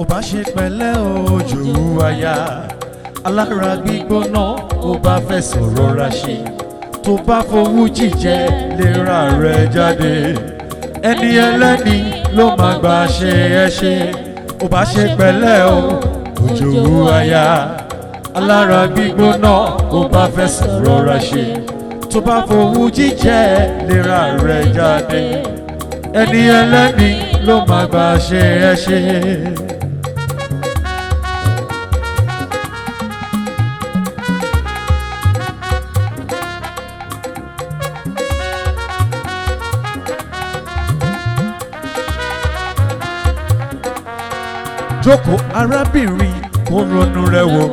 Ò bá ṣe pẹ̀lẹ́ ojú aya, alára gbígbóná, ó bá fẹ̀sọ̀ rọra ṣe. Tó bá fowú jíjẹ lera rẹ̀ jáde, ẹni ẹlẹ́ni ló máa gbà ṣe ẹ ṣe. Ò bá ṣe pẹ̀lẹ́ o ojú aya, alára gbígbóná, ó bá fẹ̀sọ̀ rọra ṣe. Tó bá fowú jíjẹ lera rẹ̀ jáde, ẹni ẹlẹ́ni ló máa gbà ṣe ẹ ṣe. Jókòó arábìnrin, kó ronú rẹ̀ wò.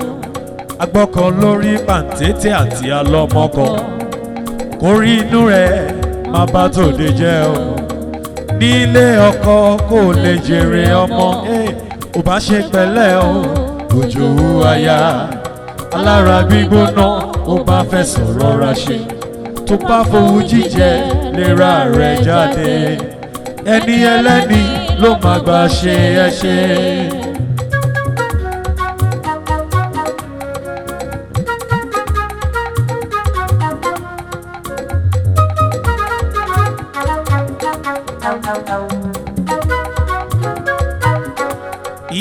Agbọ́kọ̀ lórí pàǹtẹ́tẹ́ àti alọ́mọkọ, kó rí inú rẹ̀ má bá tòde jẹ́ o. Nílé ọkọ kó lè jèrè ọmọ. Ò bá ṣe pẹ̀lẹ́ o ojú aya, alára gbígbóná, ó bá fẹ̀sọ̀ rọra ṣe. Tó bá fowú jíjẹ lera rẹ̀ jáde, ẹni ẹlẹ́ni ló máa gbà ṣe ẹ ṣe.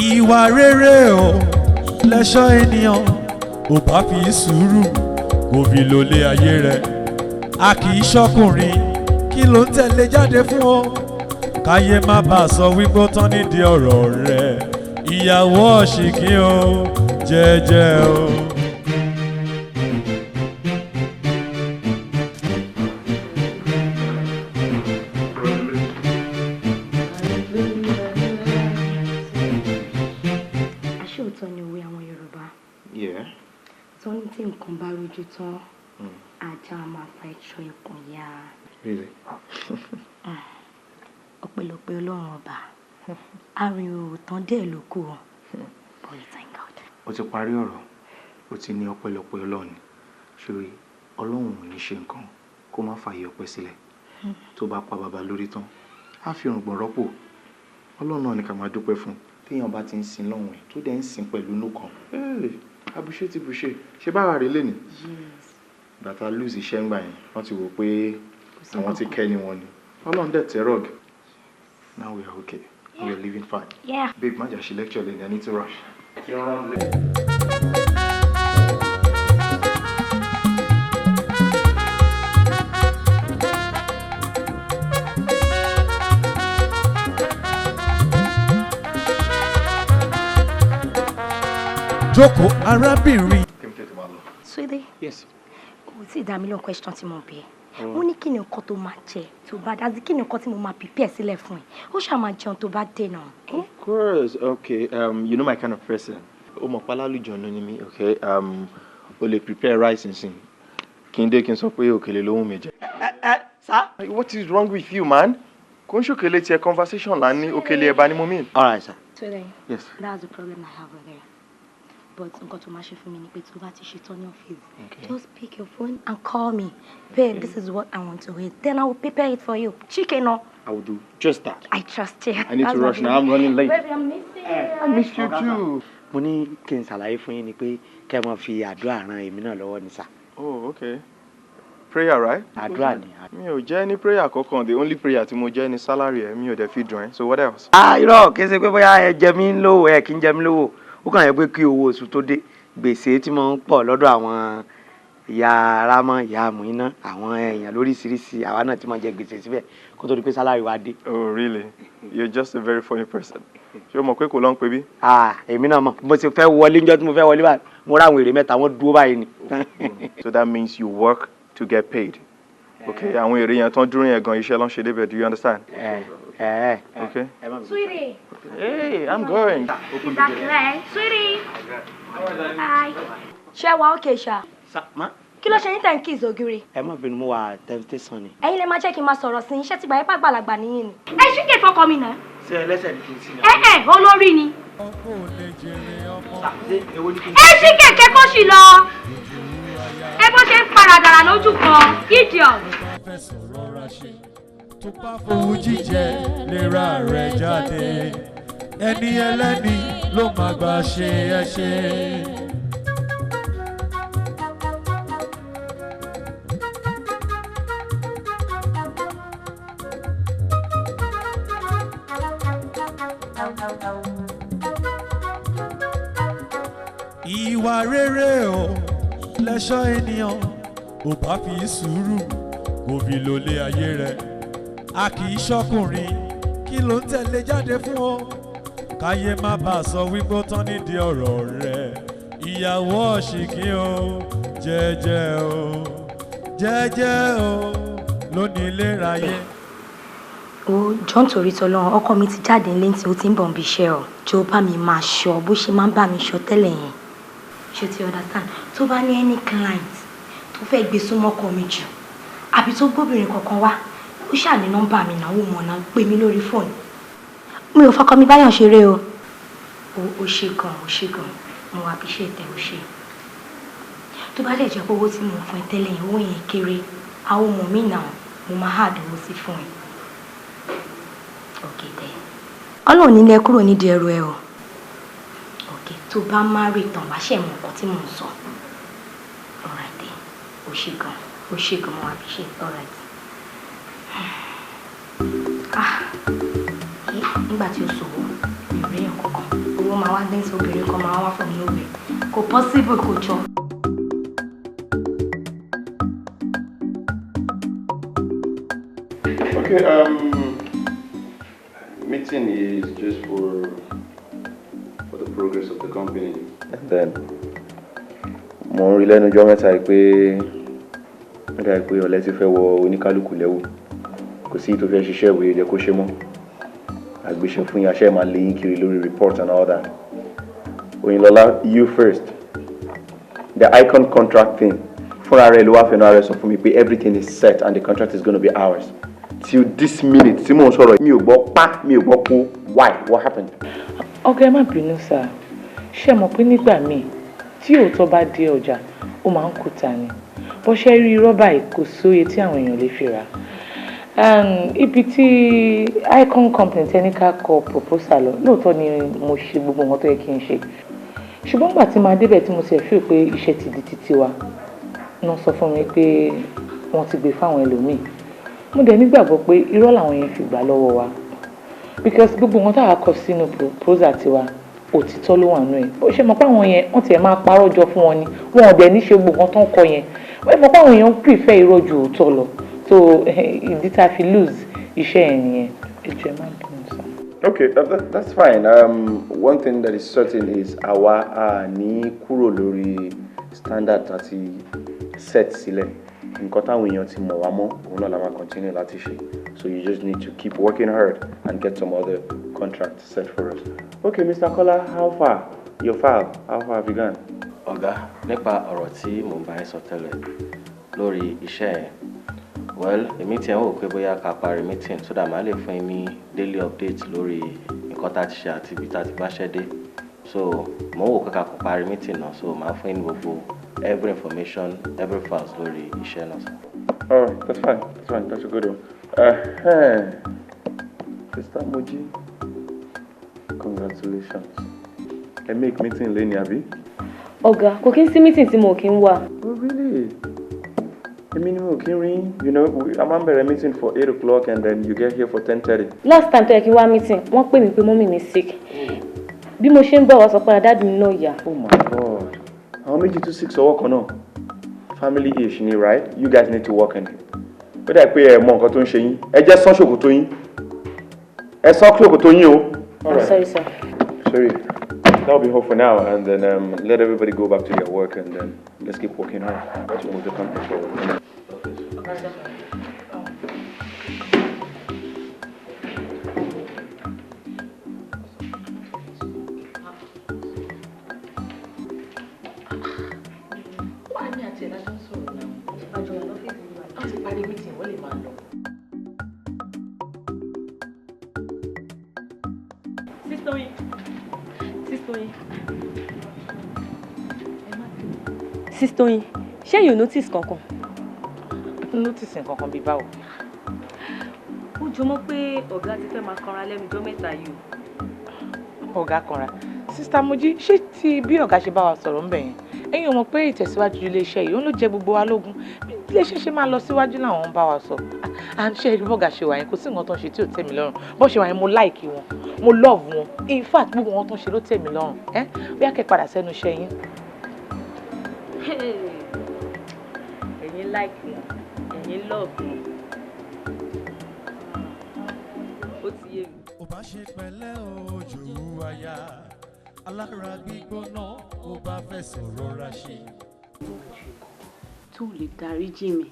Ìwà rere o lẹ́ṣọ́ ènìyàn, ò bá fi sùúrù kò fi lólé ayé rẹ̀. A kì í ṣọkùnrin, kí ló ń tẹ̀lé jáde fún ọ? Káyé má bàa sọ wípé ó tán nídìí ọ̀rọ̀ rẹ̀. Ìyàwó ọ̀ṣìnkín o, jẹ́jẹ́ o. Àṣé òótọ́ ni òwe àwọn Yorùbá tó ní tí nǹkan bá rújú tán, ajá máa fa iṣan ikùn ya. Really? Ọpẹ́lọpẹ́ Ọlọ́run ọba, arìn òótán díẹ̀ ló kù o. But we thank God. O ti parí ọ̀rọ̀, o ti ní ọpẹ́lọpẹ́ Ọlọ́run. Ṣé Ọlọ́run ò ní ṣe nǹkan kó má fààyè ọpẹ́ sílẹ̀? Tó bá pa bàbá lórí tán, á fi irùngbọ̀n rọ́pò. Ọlọ́run náà ni ká máa dúpẹ́ fún. Téèyàn bá ti ń sin lọ́hùn ẹ̀, tó dẹ̀ ń sin pẹ̀lú inú kan. Abùṣe ti bùṣe. Ṣé báwa rí lé ní? Yes. Bàtà lose iṣẹ́ ńgbà yẹn, wọ́n ti wò pé Kò sí àwọn ti nǹkan. kẹ́ ni wọn ni. Ọlọ́run dẹ̀ tẹ́ rọ́ọ̀gì. Now we are okay. We are living fine. Yeah. Babe, má jà ṣe lecture lẹ́ni, I need to rush. Jókòó arábìnrin. Kí n tètè máa lọ. Sweetie, Yes. o ò tí ì dá mi lóhùn question tí mo bí ẹ. Mo ní kí ni nǹkan tó máa jẹ tó bá dé, àti kí ni nǹkan tí mo máa prepare sílẹ̀ fún ẹ. Ó ṣáà máa jẹun tó bá dé náà. Eh? Of course, okay. You know my kind of person. Ó mọ̀ pé alálùjọ̀nnú ni mí, okay? O lè prepare rice nsìn. Kí n dé, kí n sọ pé òkèlè ló wù mí jẹ. Ẹ sá. What is wrong with you, man? Kò ń ṣòkèlè tiẹ̀, conversation là ń ní, òkèlè ẹ̀bà ni mo mean. All right, sir. Sweetie, Yes. that's the problem I have with her. But nǹkan tó máa ṣe fún mi ni pé tó bá ti ṣetán ní ọ́fíìsì, just pick your phone and call me. "Babe, this is what I want to eat." Then I will prepare it for you. Chicken or I will do just that. I trust you. I need That's to my rush now. I'm running late. Baby, I'm missing you. I miss you too. Mo ní kí n ṣàlàyé fún yín ni pé kẹ́ ẹ máa fi àdúrà ran èmi náà lọ́wọ́ ní sà. Oh, okay. Prayer, right? Àdúrà ni. Mi ò jẹ́ ní prayer kankan. The only prayer tí mo jẹ́ ni salary ẹ̀, mi ò dẹ̀ fi dùn ẹ́. So what else? Ah, irọ́, kì í ṣe pé bóyá ẹ jẹ mí lówó, ẹ kì í jẹ mí lówó. Ó kàn yẹ pé kí owó oṣù tó dé, gbèsè tí mo ń pọ̀ lọ́dọ̀ àwọn ìyá Rámọ́, ìyá Mùínà, àwọn èèyàn lóríṣiríṣi, àwa náà ti máa jẹ gbèsè síbẹ̀ kó tó di pé salary wa dé. Oh, really? You're just a very funny person. Ṣé o mọ̀ pé kò ló ń pè bí? Ah, èmi náà mọ̀. Mo ti fẹ́ wọlé níjọ́ tí mo fẹ́ wọlé báyìí, mo rá àwọn èrè mẹ́ta, wọ́n dúró báyìí ni. So that means you work to get paid. Okay, àwọn èrè yẹn tán dúró yẹn gan, iṣẹ́ ló ń ṣe débẹ̀, do you understand? Ẹ ẹ. Okay. Sweetie. Hey, I'm going. Is that clear? Sweetie. Hi. Ṣé wàá okay ṣá? Ma. Kí ló ṣe yín tẹ̀ ń kiss ògiri? Ẹ má bínú, mo wà temptation ni. Ẹ̀yin lè máa jẹ́ kí n máa sọ̀rọ̀ sí iṣẹ́ tí gbà yín pàgbàlagbà níyìn ni. Ẹ ṣí kè fọkọ mi náà. Ṣé ẹlẹ́sẹ̀ ni kí n sí ni? Ẹ ẹ olórí ni. Kó lè jèrè ọmọ. Ṣé èwo ni kí n Ẹ ṣí kẹ̀kẹ́ kó sì lọ. Ẹ bó ṣe ń paradàrà lójú kan, idiot. Fẹ̀sọ̀ rọra ṣe. Tó bá fowú jíjẹ lera rẹ̀ jáde, Ẹni ẹlẹ́ni ló máa gbà ṣe ẹ ṣe. Ìwà rere o lẹ̀ṣọ́ ènìyàn, ò bá fi sùúrù kò fi lólé ayé rẹ̀. A kì í ṣọkùnrin, kí ló ń tẹ̀lé jáde fún ọ? Káyé má bàa sọ wípé ó tán nídìí ọ̀rọ̀ rẹ̀. Ìyàwó ọ̀ṣìnkín o, jẹ́jẹ́ o, jẹ́jẹ́ o, lónìí léráyé. Ó jọ ń torí tọlọ́run, ọkọ mi ti jáde nílé tí ó ti ń bọ̀ níbi iṣẹ́ o. Jọ bá mi máa ṣọ́ bó ṣe máa ń bá mi ṣọ́ tẹ́lẹ̀ yẹn. Ṣé ti understand? Tó bá ní any client tó fẹ́ gbé súnmọ́ ọkọ mi jù, àbí tó gbóbìnrin kankan wá, ó ṣáà ní nọ́mbà mi náà, ó mọ̀ náà, pè mí lórí fóònù. Mi ò fọkọ mi báyọ̀ ṣeré o. Ó ṣe gan, ó ṣe gan. Mo appreciate ẹ, ó ṣe. Tó bá dẹ̀ jẹ́ pé owó tí mò ń fún ẹ tẹ́lẹ̀ yẹn, owó yẹn kéré, àwọn ọmọ mi náà, mo máa add owó sí fún ẹ. Okay then. Ọlọ́run ní ilé kúrò nídìí ẹrù ẹ o. Okay, tó bá má rí tán, wàá ṣe mọ nǹkan tí mò ń sọ. Alright then. Ó ṣe gan, ó ṣe gan, mo appreciate. Alright. Ah, nígbà tí ó sọ̀wọ́, mi ò rí èèyàn kankan. Owó máa wá dẹ́sẹ̀, obìnrin kan máa wá fún mi lówó. Kò possible, kò jọ. Okay, meeting is just for the progress of the company. And then, mo ń rí lẹ́nu ọjọ́ mẹ́ta yìí pé ó dàbí pé ọ̀lẹ ti fẹ́ wọ oníkálukú lẹ́wù. Kò sí tó fẹ́ ṣiṣẹ́ ìwé yẹ kó ṣe mọ́. Àgbéṣe fún yín, aṣẹ́ máa lé yín kiri lórí report and all that. Oyinlọlá, you first. The Icon contract thing. Fúnra rẹ̀ ló wá fẹnu ara rẹ̀ sọ fún mi pé everything is set and the contract is gonna be ours. Till this minute tí mò ń sọ̀rọ̀, mi ò gbọ́ pa, mi ò gbọ́ po. Why? What happened? Ọ̀gá, ẹ má bínú sá. Ṣé ẹ mọ̀ pé nígbà míì tí òótọ́ bá dé ọjà, ó máa ń kùtà ni? Bó ṣe rí rọ́bà yìí, kò sóye tí àwọn èèyàn lè fi rà. Ibi tí Icon company tẹ́ ká kọ proposal lọ, lóòótọ́ ni mo ṣe gbogbo nǹkan tó yẹ kí n ṣe, ṣùgbọ́n nígbà tí màá débẹ̀ tí mo ti feel pé iṣẹ́ ti di títí wa náà, sọ fún mi pé wọ́n ti gbé fáwọn ẹlòmíì. Mo dẹ̀ nígbàgbọ́ pé irọ́ làwọn yẹn fi gbà lọ́wọ́ wa, because gbogbo nǹkan táwa kọ sínú proposal tiwa, òtítọ́ ló wà nù ẹ̀. Bó ṣe mọ̀ pé àwọn yẹn, wọ́n tiẹ̀ máa parọ́ jọ fún wọn ni, wọn ò dẹ̀ ní ṣe gbogbo nǹkan tó ń kọ yẹn. Wọ́n mọ̀ pé àwọn èèyàn prefer irọ́ ju òótọ́ lọ, so ìdí tá a fi lose iṣẹ́ yẹn nìyẹn. Ẹ jọ̀ọ́, ẹ má bínú sá. Okay, that's fine. One thing that is certain is àwa a ní kúrò lórí standard àti set sílẹ̀. Nǹkan táwọn èèyàn ti mọ̀ wá mọ́, òun náà la máa continue láti ṣe. So you just need to keep working hard and get some other contracts set for us. Okay, Mr. Kola, how far? Your file, how far have you gone? Ọ̀gá, nípa ọ̀rọ̀ tí mò ń bá yín sọ tẹ́lẹ̀ lórí iṣẹ́ yẹn, well, èmi tiẹ̀ ń wò pé bóyá ká parí meeting so that màá lè fún yín ní daily update lórí nǹkan tá a ti ṣe àti ibi tá a ti báṣẹ́ dé. So mò ń wò pé ká kó parí meeting náà, so màá fún yín ní gbogbo every information, every files lórí iṣẹ́ náà, sir. All right, that's fine. That's fine. That's a good one. Sister Moji, congratulations. Ẹ make meeting lẹ́ni, àbí? Ọ̀gá, kò kí ń sí meeting tí mo kí ń wà. Oh, really? Èmi ni mo kí ń rí. A máa ń bẹ̀rẹ̀ meeting for 8 o'clock and then you get here for 10:30. Last time tó yẹ kí n wá meeting, wọ́n pè mí pé mummy mi sick. Bí mo ṣe ń bọ̀ wá, sọ pé daddy mi náà yá. Oh my God. Àwọn méjì tún sick sọ́wọ́ kan náà. Family issue ni, right? You guys need to work on it. Ó dà pé ẹ mọ nǹkan tó ń ṣe yín. Ẹ jẹ́ sán ṣòkòtò yín. Ẹ sán ṣòkòtò yín o. I'm sorry, sir. Sorry. That'll be all for now, and then let everybody go back to their work, and then let's keep working hard to move the company forward. Okay, sir. Wá ní àti ẹ̀ lájọ́ ń sọ̀rọ̀ náà. Àjọ wà lọ́fíìsì wa. Wọ́n ti parí meeting, wọ́n lè máa lọ. Sister Oyin. Sister Oyin. Sister Oyin, ṣé you notice kankan? Notice nǹkan kan bíi báwo? Ó jọmọ́ pé ọ̀gá ti fẹ́ máa kanra lẹ́nu ọjọ́ mẹ́ta yìí o. Ọ̀gá kanra. Sister Mojí, ṣé ti bí ọ̀gá ṣe bá wa sọ̀rọ̀ ńbẹ̀ yẹn? Ẹ̀yin ò mọ̀ pé ìtẹ̀síwájú iléeṣẹ́ yìí, òun ló jẹ gbogbo wa lógún. Bí iléeṣẹ́ ṣe máa lọ síwájú làwọn ń bá wa sọ. À ń ṣe bọ́gà ṣe wà yẹn, kò sí nǹkan tó ń ṣe tí ò tẹ́ mi lọ́rùn. Bó ṣe wà yẹn, mo like wọn, mo love wọn. In fact, gbogbo wọn tó ń ṣe ló tẹ́ mi lọ́rùn. Ẹ́ bóyá kẹ́ padà sẹ́nu iṣẹ́ yín. Ẹ̀yin like wọn, ẹ̀yin love wọn. Ó ti yé mi. Ò bá ṣe pẹ̀lẹ́ ojú aya alára gbígbóná, ó bá fẹ́ sọ̀rọ̀ ra ṣe. Tó lè dáríjì mi.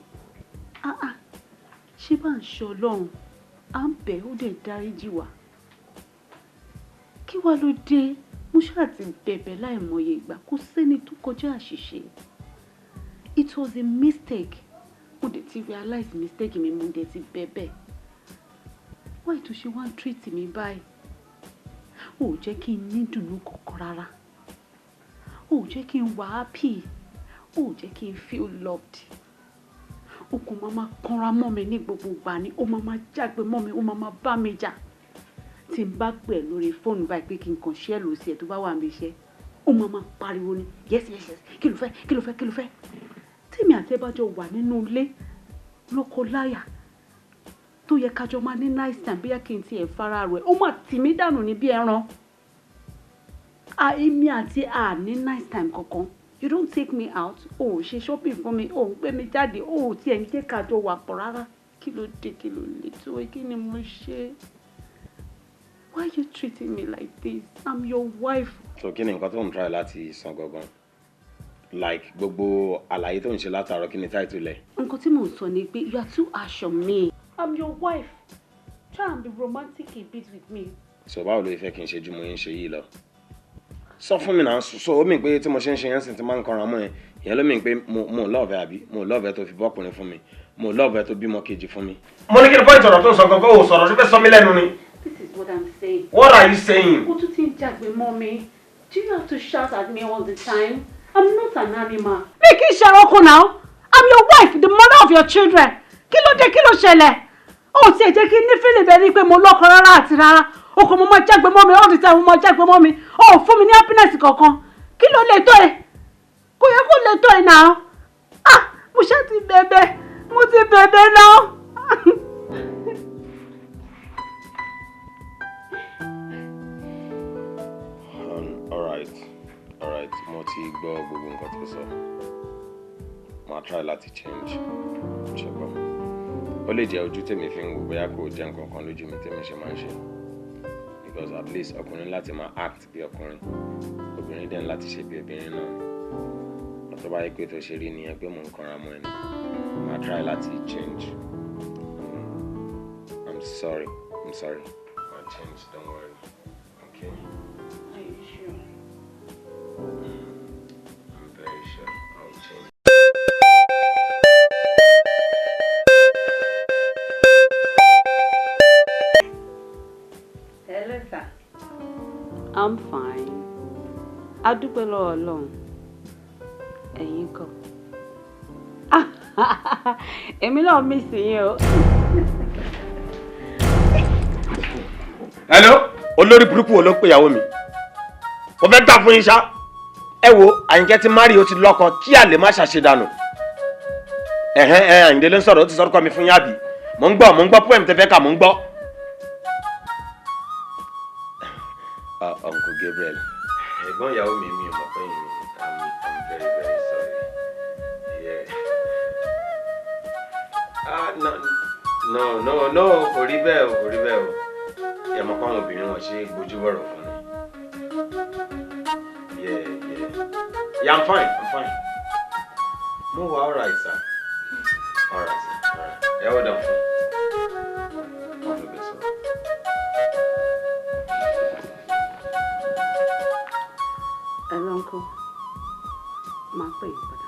Ah ah, ṣé bá ń ṣe Ọlọ́run à ń bẹ̀, ó dẹ̀ dáríjì wá. Kí wá ló dé? Mo ṣáà ti bẹ̀bẹ̀ láìmọye ìgbà, kò sẹ́ni tó kọjá àṣìṣe. It was a mistake. Mo dẹ̀ ti realize mistake mi, mo dẹ̀ ti bẹ̀bẹ̀. Why tó ṣe wá ń treat mi báyìí? Ò jẹ́ kí n ní dùnnú kankan rárá, ò jẹ́ kí n wà happy, ò jẹ́ kí n feel loved. O kò máa máa kanra mọ́ mi ní gbogbo ìgbà ni, ó máa máa jágbe mọ́ mi, ó máa máa bá mi jà. Tí n bá pè ẹ́ lórí fóònù báyìí pé kí n kàn ṣe é lò sí ẹ tó bá wà níbi iṣẹ́, ó máa máa pariwo ni, Yes, kí ló fẹ́? Kí ló fẹ́? Kí ló fẹ́?" Tèmi àti ẹ bá jọ wà nínú ilé lọ́kọ láyà tó yẹ kájọ máa ní nice time, bóyá kí n tiẹ̀ fara rẹ̀, ó máa tì mí dànù ní bí ẹran. Èmi àti a ní nice time kankan. You don't take me out, o ò ṣe shopping fún mi, o ò gbé mi jáde, o ò tiẹ̀ ń jẹ́ kájọ wà pọ̀ rárá. Kí ló dé? Kí ló lè tó? Kí ni mo ṣe? Why you treating me like this? I'm your wife. So kí ni nǹkan tó ń try láti sọ gangan? Like, gbogbo àlàyé tó ń ṣe látàárọ̀, kí ni title ẹ̀? Nǹkan tí mò ń sọ ni pé you are too harsh on me. I'm your wife. Try and be romantic a bit with me. So báwo ló fẹ́ kí n ṣe ju mo yín ṣe yìí lọ? Sọ fún mi náà. So ó mì pé tí mo ṣe ń ṣe yẹn sì ti máa ń kanra mọ́ ẹ ìyẹn ló mì pé mo love ẹ, àbí mo love ẹ tó fi bọ́kùnrin fún mi, mo love ẹ tó bímọ kejì fún mi? Mo ní kí ni point ọ̀rọ̀ tó ń sọ gangan? Ò sọ̀rọ̀, ṣó fẹ́ sọ mí lẹ́nu ni? This is what I'm saying. What are you saying? O tún ti ń jágbe mọ́ mi. Do you have to shout at me all the time? I'm not an animal. Mi kì í ṣe ẹranko now. I'm your wife, the mother of your children. Kí ló dé? Kí ló ṣẹlẹ̀? Ó tiẹ̀ jẹ́ kí n ní feeling bẹ́ẹ̀ ni pé mo lọ́kọ rárá àti rárá. O kò mo máa jágbe mọ́ mi all the time, mo máa jágbe mọ́ mi. O ò fún mi ní happiness kankan. Kí ló lè tó ẹ? Kò yẹ kó lè tó ẹ náà. Ah, mo ṣáà ti bẹ̀bẹ̀. Mo ti bẹ̀bẹ̀ náà. Alright, mo ti gbọ́ gbogbo nǹkan tó sọ. Màá try láti change. Ṣùgbọ́n ó lè jẹ́ ojú tèmi fi ń wò, bóyá kò jẹ́ nǹkan kan lójú mi tèmi ṣe máa ń ṣe. Because at least ọkùnrin láti máa act bí ọkùnrin, obìnrin dẹ̀ ń láti ṣe bí obìnrin náà. Tó bá yẹ pé tó ṣe rí nìyẹn pé mò ń kanra mọ́ ẹni, màá try láti change. I'm sorry, I'm sorry. I'll change, don't worry. Okay? Are you sure? I'm very sure I'll change. Hello, sir. I'm fine. A dúpẹ́ lọ́wọ́ Ọlọ́run. Ẹ̀yin kọ́? Èmi náà miss yín o. Hello, olórí burúkú wo ló ń pè ìyàwó mi? Mo fẹ́ gbà fún yín ṣá. Ẹ wo, Àyìnkẹ́ ti marry, ó ti lọ́kọ, kí àlè má ṣàṣedànù. Ẹ̀hẹ́n ẹ̀, Àyìndé ló ń sọ̀rọ̀, ó ti sọ̀rọ̀ mi fún yín àbí? Mò ń gbọ́, mò ń gbọ́ poem tẹ́ fẹ́ kà, mò ń gbọ́. Uncle Gabriel. Ẹ̀gbọ́n ìyàwó mi, mi ò mọ̀ pé yín ni. I'm very very sorry. Yeah. Ah, no, no, no, no, kò rí bẹ́ẹ̀ o, kò rí bẹ́ẹ̀ o. Ẹ mọ̀ pé àwọn obìnrin wọn ṣe é gbójú bọ̀rọ̀ fún mi. Yeah. Yeah, I'm fine, I'm fine. Mo wà all right, sir. All right, sir. All right. Ẹ hold on fún. Wọ́n fẹ́ bẹ̀ sọ̀rọ̀. Hello, uncle. Máa pè yín padà.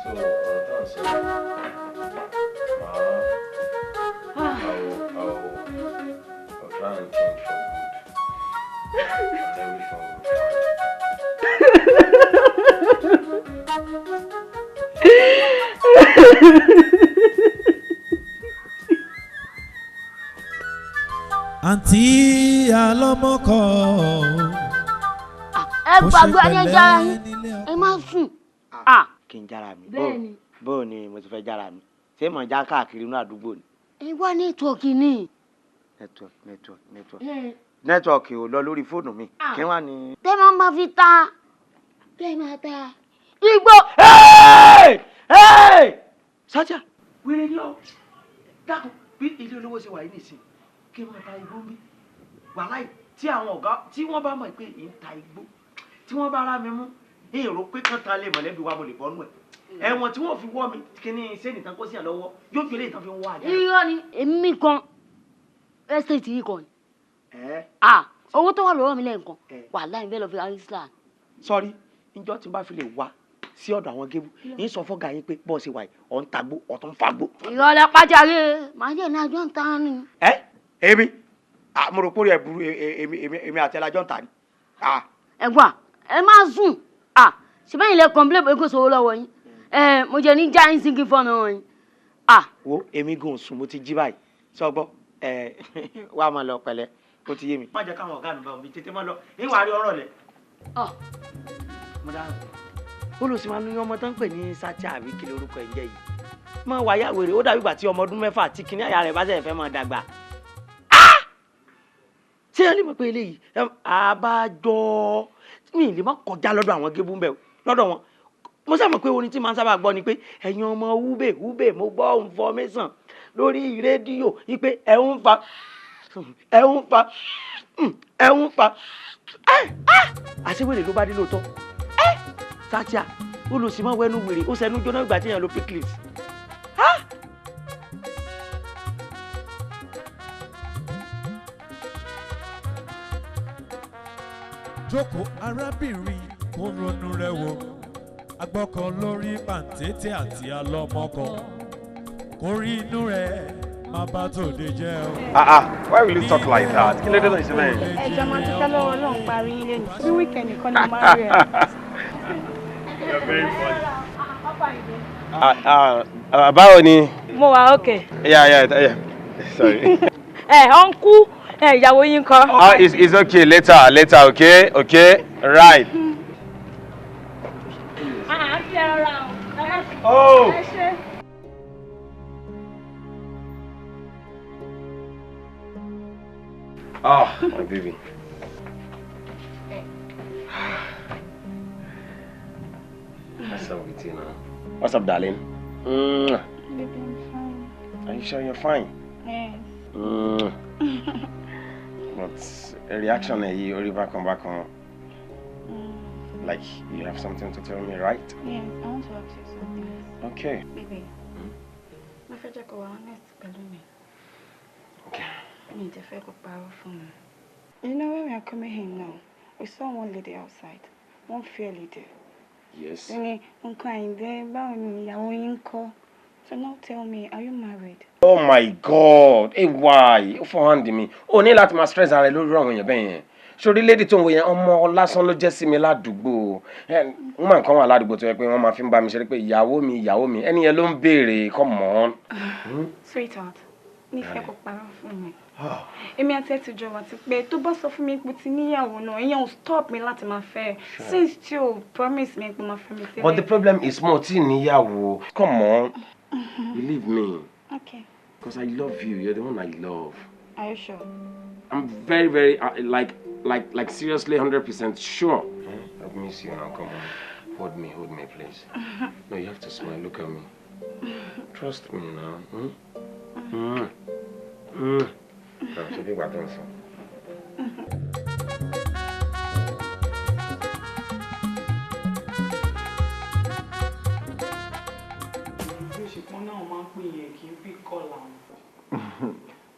So, ọ̀rọ̀ tá à ń sọ, I'll try and change for good. And everything will be fine. Àǹtí alọ́mọkọ. Ẹ gbàgbé ẹni jára yín, ẹ má sùn. Kí n jára mi? Bẹ́ẹ̀ni. Bó ni mo ti fẹ́ jára mi? Ṣé mo já káàkiri inú àdúgbò ni? Ẹ wá network ni. Network, network, network. Network ò lọ lórí fóònù mi. Kí wá ni. Tẹ́ máa ma fi ta, tẹ́ máa ta igbó. Sájà wéré ni ọ dákun, bí ilé olówó ṣe wà yìí nìsín, kí n máa ta igbó ń bí wàláì, tí àwọn ọ̀gá tí wọ́n bá mọ̀ pé ì ń ta igbó, tí wọ́n bá rá mi mú, èrò pé kán ta lé mọ̀lẹ́bí wa, mo lè bọ́nú ẹ̀. Ẹ̀wọ̀n tí wọ́n fi wọ́ mi, kíní sẹ́ni tán kó sí ẹ̀ lọ́wọ́ yóò fi eléyìí tán fi ń wá àdá. Irọ́ ni, èmi kan estate yìí kan ni. Owó tó wà lọ́wọ́ mi lẹ́ẹ̀kan, wàláì bẹ́ẹ̀ lọ fi Island. Sọrí njọ́ tí n bá fi lè wá sí ọ̀dọ̀ àwọn gébù, yín sọ fọ́gà yín pé bọ́ọ̀sì wà yìí, ọ̀ ń tagbó, ọ̀ tó ń fagbó. Ìrọ̀lẹ́ pàjáwìrì màá jẹ́ ní àjọ ń ta ni. Ẹ èmi mo rò pórí ẹ burú, èmi àti ẹlajọ ń ta ni. Ẹ̀gbọ́n, ẹ má sùn, ṣe bẹ́ẹ̀ ilẹ̀ kọ̀ǹpilẹ̀ pé kò sówó lọ́wọ́ yín, mo jẹ ní giant sinking fún ọ̀nà yín. Wo, èmi gan sùn, mo ti jí báyìí, sọgbọ́ ẹ wàá máa lọ pẹ̀lẹ́, ó ti yé mi. Má jẹ́ káwọn ọ̀gá mi bá wọn tètè má lọ, ìwà rí ọ̀rọ̀ lẹ̀. Mo dáhùn ó lọ sí máa ń ní ọmọ tó ń pè ní Sátì àbí kí lorúkọ ẹ̀ ń jẹ́ yìí, máa wà yá wèrè, ó dàbí ìgbà tí ọmọ ọdún 6 tí kinní àyà rẹ̀ bá ṣẹ̀ fẹ́ máa dàgbà. Ṣé ẹ lè mọ̀ pé eléyìí àbájọ mi lè má kọjá lọ́dọ̀ àwọn gébú ń bẹ̀ lọ́dọ̀ wọn? Mo sábà pé orin tí màá sábà gbọ́ ni pé ẹ̀yin ọmọ wúbè wúbè, mo gbọ́ information lórí rédíò wípé ẹ̀ ń fa, ẹ̀ ń fa, ẹ̀ ń fa. Àṣewèrè ló bá dé lóòótọ́. Sátíà ó lọ sí máa wẹnu wèrè, ó sẹnu jóná ìgbà tí èèyàn ló picklist. Jókòó arábìnrin, kó ronú rẹ wò, agbọ́kọ̀ lórí pàǹtẹ́tẹ́ àti alọ́mọkọ, kó rí inú rẹ má bá tòde jẹ́ o. Why will you talk like that? Kí ló dé tó ń ṣe bẹ́ẹ̀? Ẹ jọ máa dúpẹ́ lọ́wọ́ Ọlọ́run parí yín lẹ́nu bí weekend nìkan ni mo máa rí ẹ. You're very funny. Báwo ni? Mo wà okay. Yeah. Sorry. Ẹ ọ̀nkú, ẹ ìyàwó yín kọ́. Ah, it's okay. Later, later, okay? Okay? Right. Oh. Oh, my baby. What's up with you now? What's up, darling? Mm. Baby, I'm fine. Are you sure you're fine? Yes. Mm. But a reaction you already back on. Like you have something to tell me, right? Yes, I want to ask you something. Okay. Baby, mo fẹ́ jẹ́ kó wà honest pẹ̀lú mi. Okay. Mi ò fẹ́ kó parọ́ fún mi. You know, when we are coming here now, we saw one lady outside, one fair lady. Yes. Ní nǹkan Àyìndé, báwo ni ìyàwó yín kọ́? So now tell me, are you married? Oh my God, hey, why? Ó fọ́ hand mi. O ní láti máa stress ara ẹ lórí àwọn èèyàn bẹ́ẹ̀ yẹn. Sórí lady tó ń wo yẹn, ọmọ lásán ló jẹ́ sí mi ládùúgbò. Woman kan wà ládùúgbò tó yẹ pé wọ́n máa fi ń bá mi ṣeré pé ìyàwó mi, ìyàwó mi. Ẹni yẹn ló ń béèrè, come on. Sweetheart, mi fẹ́ kó parọ́ fún mi. Èmi àti ẹ ti jọ wà ti pé tó bá sọ fún mi pé ti níyàwó náà, ìyẹn ò stop mi láti máa fẹ́. Since tí o promise mi pé máa fẹ́ mi sílẹ̀. But the problem is mo ti níyàwó. Come on. Believe me. Okay. Because I love you. You're the one I love. Are you sure? I'm very, very, like seriously, 100% sure. I miss you now. Come on. Hold me, please. No, you have to smile. Look at me. Trust me now. Hmm? Mm. Mm. No, so big what so.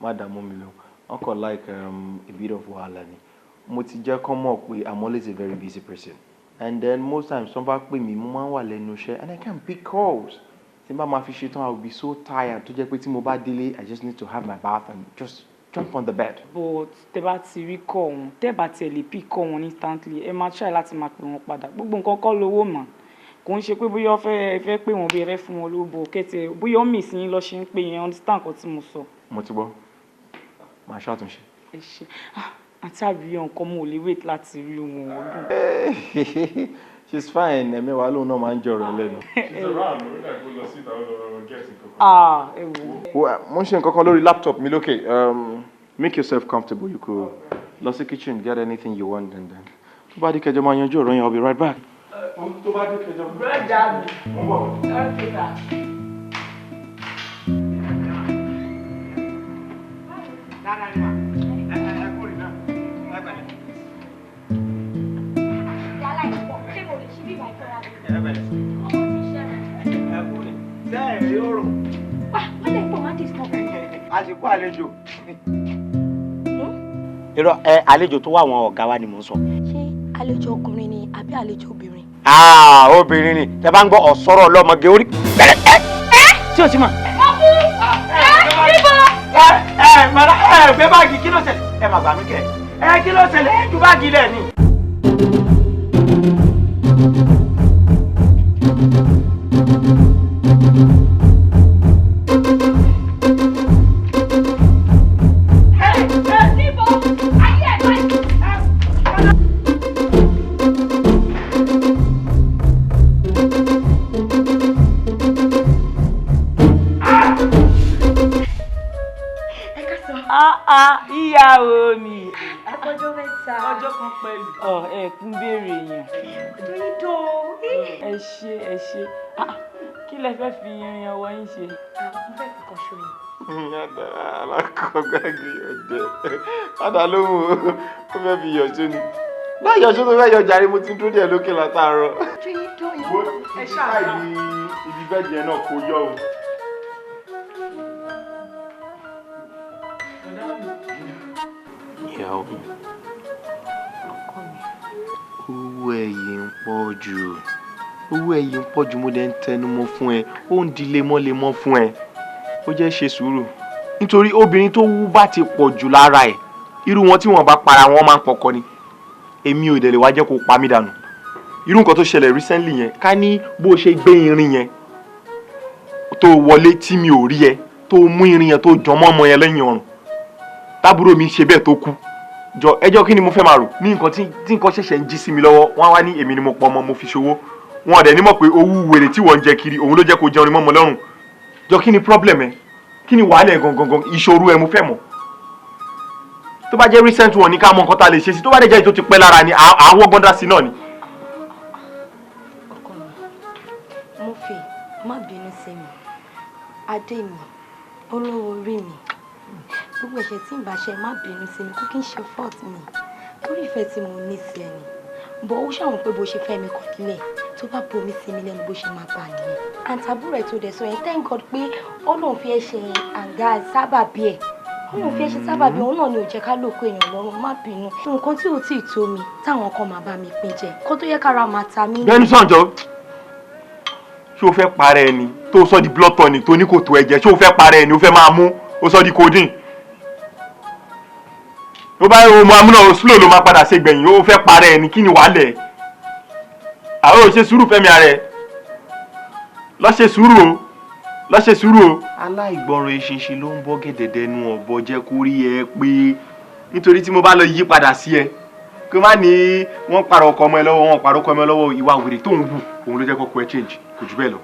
Má dààmú mi lọ, wọn kàn like a bit of wahala ni. Mo ti jẹ́ kán mọ̀ pé I'm always a very busy person, and then most times tán bá pè mí, mo máa ń wà lẹ́nu iṣẹ́ and I can't pick calls. Tí n bá máa fi ṣe tán, I will be so tired tó jẹ́ pé tí mo bá délé, I just need to have my bath and just jump on the bed. But tẹ́ bá ti rí kọ́ wọn, tẹ́ bá tiẹ̀ lè pick call wọn instantly, ẹ máa try láti máa pè wọ́n padà. Gbogbo nǹkan kọ́ lówó mà. Kò ń ṣe pé bóyá ẹ fẹ́ pè wọ́n bí ẹ fẹ́ fún wọn lówó, bọ̀ kẹ́tẹ̀ bóyá ó mì sí yín lọ ṣe ń pè yẹn, understand nǹkan tí mo sọ. Mo ti gbọ́, màá ṣàtúnṣe. Ẹ ṣe. Àǹtí Àríyọ̀ nǹkan, mo ò lè wait láti rí wọn ọdún. She's fine. Ẹ̀mẹ́wàá lòun náà máa ń jọ̀rọ̀ lẹ́nu. She's around. Ó dàgbò lọ síta, ó lọ get nǹkan. Ah, ẹ wò. Mo ń ṣe nǹkan kan lórí laptop mi lókè. Make yourself comfortable. You could lọ sí kitchen, get anything you want, and then tó bá dé kẹjọ máa yanjú ọ̀rọ̀ yẹn. I'll be right back. Tó bá dé kẹjọ. Brother mi. Okay, sir. Àsìkò àlejò. Irọ́ ẹ, àlejò tó wà, àwọn ọ̀gá wa ni mò ń sọ. Ṣé àlejò ọkùnrin ni àbí àlejò obìnrin? Aa, obìnrin ni. Tẹ bá ń gbọ́ ọ̀sọ́rọ̀ ọlọ́mọge orí bẹ̀rẹ̀ ẹ tí o ti mọ̀. Ẹ ẹ mọ̀lá ẹ gbé báàgì, kí ló ṣẹlẹ̀? Ẹ má gbà mí kẹ. Ẹ kí ló ṣẹlẹ̀? Ẹ ju báàgì lẹ̀ ni. Ìyàwó mi. Ọjọ́ mẹ́ta. Ọjọ́ kan pẹ̀lú. Ọ ẹ kún béèrè yẹn. Ọjọ́ yìí dùn. Ẹ ṣé, ẹ ṣé. Kí lẹ fẹ́ fi irin ọwọ́ yín ṣe? Mo fẹ́ fi kan ṣoyin. Alákọ̀ọ́gbàgbé ọ̀dẹ padà lóhùn, ó fẹ́ fi yọ̀ ṣó ni láyọ̀ ṣó tó fẹ́ yọ jàre. Mo ti ń dúró díẹ̀ lókè látàárọ̀. Ọjọ́ yìí dùn. Ẹ ṣáà ní ibi bẹ́ẹ̀ yẹn náà kò yọ o. Ìyàwó mi, owó ẹ̀yìn ń pọ̀ jù, owó ẹ̀yìn ń pọ̀ jù. Mo dẹ̀ ń tẹnu mọ́ fún ẹ, ó ń di lemọ́lemọ́ fún ẹ. Ó jẹ́ ṣe sùúrù, nítorí obìnrin tó wú bá ti pọ̀ jù lára ẹ̀, irú wọn tí wọ́n bá para wọn máa ń pọkọ ni. Èmi ò dẹ̀ lè wá jẹ́ kó pa mí dànù. Irú nǹkan tó ṣẹlẹ̀ recently yẹn, ká ní bó ṣe gbé irin yẹn tó wọlé tí mi ò rí ẹ, tó mú irin yẹn tó jọmọ́ ọmọ yẹn lẹ́yìn ọrùn, tábúrò mi ṣe bẹ́ẹ̀ tó kú jọ, ẹjọ́ kí ni mo fẹ́ máa rò ní nǹkan tí nǹkan ṣẹ̀ṣẹ̀ ń jí sí mi lọ́wọ́? Wọ́n á wá ní èmi ni mo pọ̀ ọmọ, mo fi ṣòwò. Wọn ọ̀dẹ̀ ní mọ̀ pé owó wèrè tí wọ́n ń jẹ kiri, òun ló jẹ́ kó jẹun ní mọ́mọ́ lọ́rùn. Jọ, kí ni problem ẹ? Kí ni wàhálà ẹ gangan gan? Ìṣòro ẹ mo fẹ́ mọ̀. Tó bá jẹ́ recent one ní, ká mọ nǹkan tá a lè ṣe sí. Tó bá dẹ̀ jẹ́ èyí tó ti pẹ́ lára ni, àwọ̀ gbọ́ndà sí náà ni. Ọkọ mi, mo fi má bínú sí mi, adé mi, olówó orí mi, gbogbo ẹ̀ṣẹ̀ tí ń bá ṣe, má bínú sí mi. Kó kí n ṣe fault mi, torí ìfẹ́ tí mo ní sí ẹni bọ̀. Ó ṣàwọn pé bó ṣe fẹ́ mi kàn nílẹ̀, tó bá bomi sí mi lẹ́nu, bó ṣe máa bà nìyẹn. Àǹtàbúrò ẹ̀ tó dẹ̀ sọ yẹn, thank God pé Ọlọ́run fi ẹ́ ṣe àǹgá sábàbí ẹ̀, Ọlọ́run fi ẹ́ ṣe sábàbí. Òun náà ni ò jẹ́ ká lóko èèyàn lọ́rùn. Má bínú. Nǹkan tí ò tíì tó mi táwọn kan máa bá mi pín jẹ, kó tó yẹ kára máa ta mí. Bẹ́ẹ̀ni sànjọ, ṣé o fẹ́ parẹ́ ẹni tó sọ di blood tonic tó ní kò tó ẹ̀jẹ̀? Ṣé o fẹ́ parẹ́ ẹni o fẹ́ máa mú o sọ di codeine? Tó bá o máa múná slow ló máa padà ṣe gbẹ̀yìn. O fẹ́ parẹ́ ẹni, kí ni wàhálẹ̀ àwọn ò ṣe sùúrù fẹ́mi ara ẹ̀? Lọ ṣe sùúrù o, lọ ṣe sùúrù o. Aláìgbọràn eṣinṣin ló ń bọ́ gẹ̀dẹ̀dẹ̀ nu ọ̀bọ. Jẹ́ kó rí ẹ pé, nítorí tí mo bá lọ yí padà sí ẹ, kí o má ní wọ́n pààrọ̀ ọkọ ọmọ ẹ lọ́wọ́, wọ́n pààrọ̀ ọkọ ọmọ ẹ lọ́wọ́. Ìwà wèrè tó ń wù, òun ló jẹ́ kọ́kọ́ ẹ change, kò jù bẹ́ẹ̀ lọ.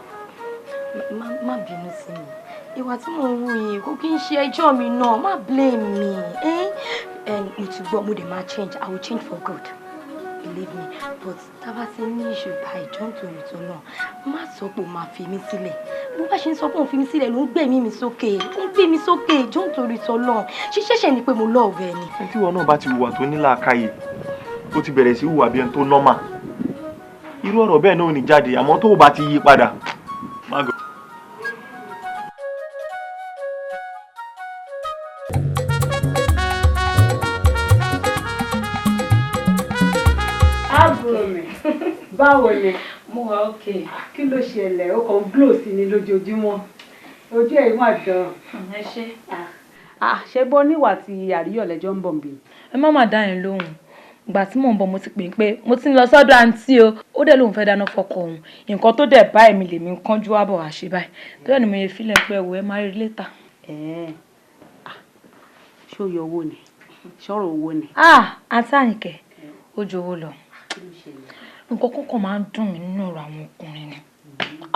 Má bínú sí mi. Ìwà tí mò ń wù yìí, kò kí n ṣe ẹjọ́ mi náà. Má blame me. Mo ti gbọ́, mo dẹ̀ máa change. I will change for good, believe me. But tá a bá ti ní issue báyìí, jọ́, nítorí tó náà, má sọ pé o máa fi mí sílẹ̀. Bó bá ṣe ń sọ pé òun fi mí sílẹ̀, ló ń gbẹ̀mí mi sókè, ó ń gbé mi sókè. Jọ́, nítorí tó náà, ṣíṣẹ̀ṣẹ̀ ni pé mo love ẹ ni. Ẹ tí ìwọ náà bá ti hùwà tó ní làákàyè, ó ti bẹ̀rẹ̀ sí hùwà bí ẹni tó normal, irú ọ̀rọ̀ bẹ́ẹ̀ náà ò ní jáde. Àmọ́ tó o bá ti yí padà, má gọ̀. Àbúrò mi, báwo ni? Mo wà okay. Kí ló ṣẹlẹ̀? Ó kàn ń glow sí ni lójoojúmọ́, ojú ẹ̀ mà dán. Ẹ ṣé. Ṣé bó níwà tí àríyọ̀ lẹ́jọ́ ń bọ̀ nbí? Ẹ má má dá yẹn lóhùn. Ìgbà tí mò ń bọ̀, mo ti pè é pé mo ti ń lọ sọ́dọ̀ àǹtí o. Ó dẹ̀ lóun fẹ́ dáná fọkọ òun. Nǹkan tó dẹ̀ bá èmi lèmi ń kánjú wá bọ̀ wá ṣe báyìí tó dẹ̀ ni mo yẹ fílẹ̀ pé ẹ̀wọ̀ ẹ máa rí later. Ṣó yọ owó ni? Ṣọ́rọ̀ owó ni. Ah, àǹtí Àyìnkẹ́, ó ju owó lọ. Nǹkan kọ́kọ́ máa ń dùn mí nínú ọ̀rọ̀ àwọn ọkùnrin ni.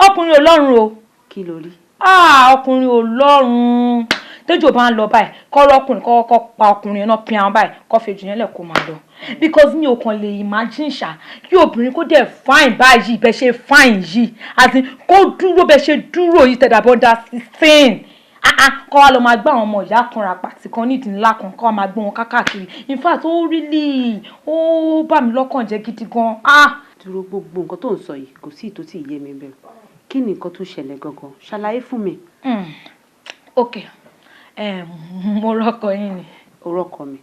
Ọkùnrin ò lọ́rùn o. Kí ló rí? Ah, ọkùnrin ò lọ́rùn. Tẹ́jọ́ bá ń lọ báyìí, kọ́rọ́ ọkùnrin kọ́kọ́ pa ọkùnrin náà pín àwọn báyìí, kọ́ fi jù yẹn lẹ̀ kó máa lọ. Because mi ò kàn lè imagine ṣá kí obìnrin kó dẹ̀ fine báyìí, bẹ́ẹ̀ ṣe fine yìí, àti kó dúró bẹ́ẹ̀ ṣe dúró yìí tẹ̀dá bọ́dá 16. Kọ́ wa lọ máa gbá àwọn ọmọ ìyá kan ra pàtì kan nídìí ńlá kan, kọ́ wa máa gbé wọn kákàkiri. In fact, ó really ó bà mí lọ́kàn jẹ́ gidi gan. Ah! Dúró, gbogbo nǹkan tó ń sọ yìí kò sí ìtò tí ì yé mi bẹ́ẹ̀. Kí ni nǹkan tó ṣẹlẹ̀ gangan? Ṣàlàyé fún mi. Ok, mo rọ́kọ yín ni. O rọ́kọ mi?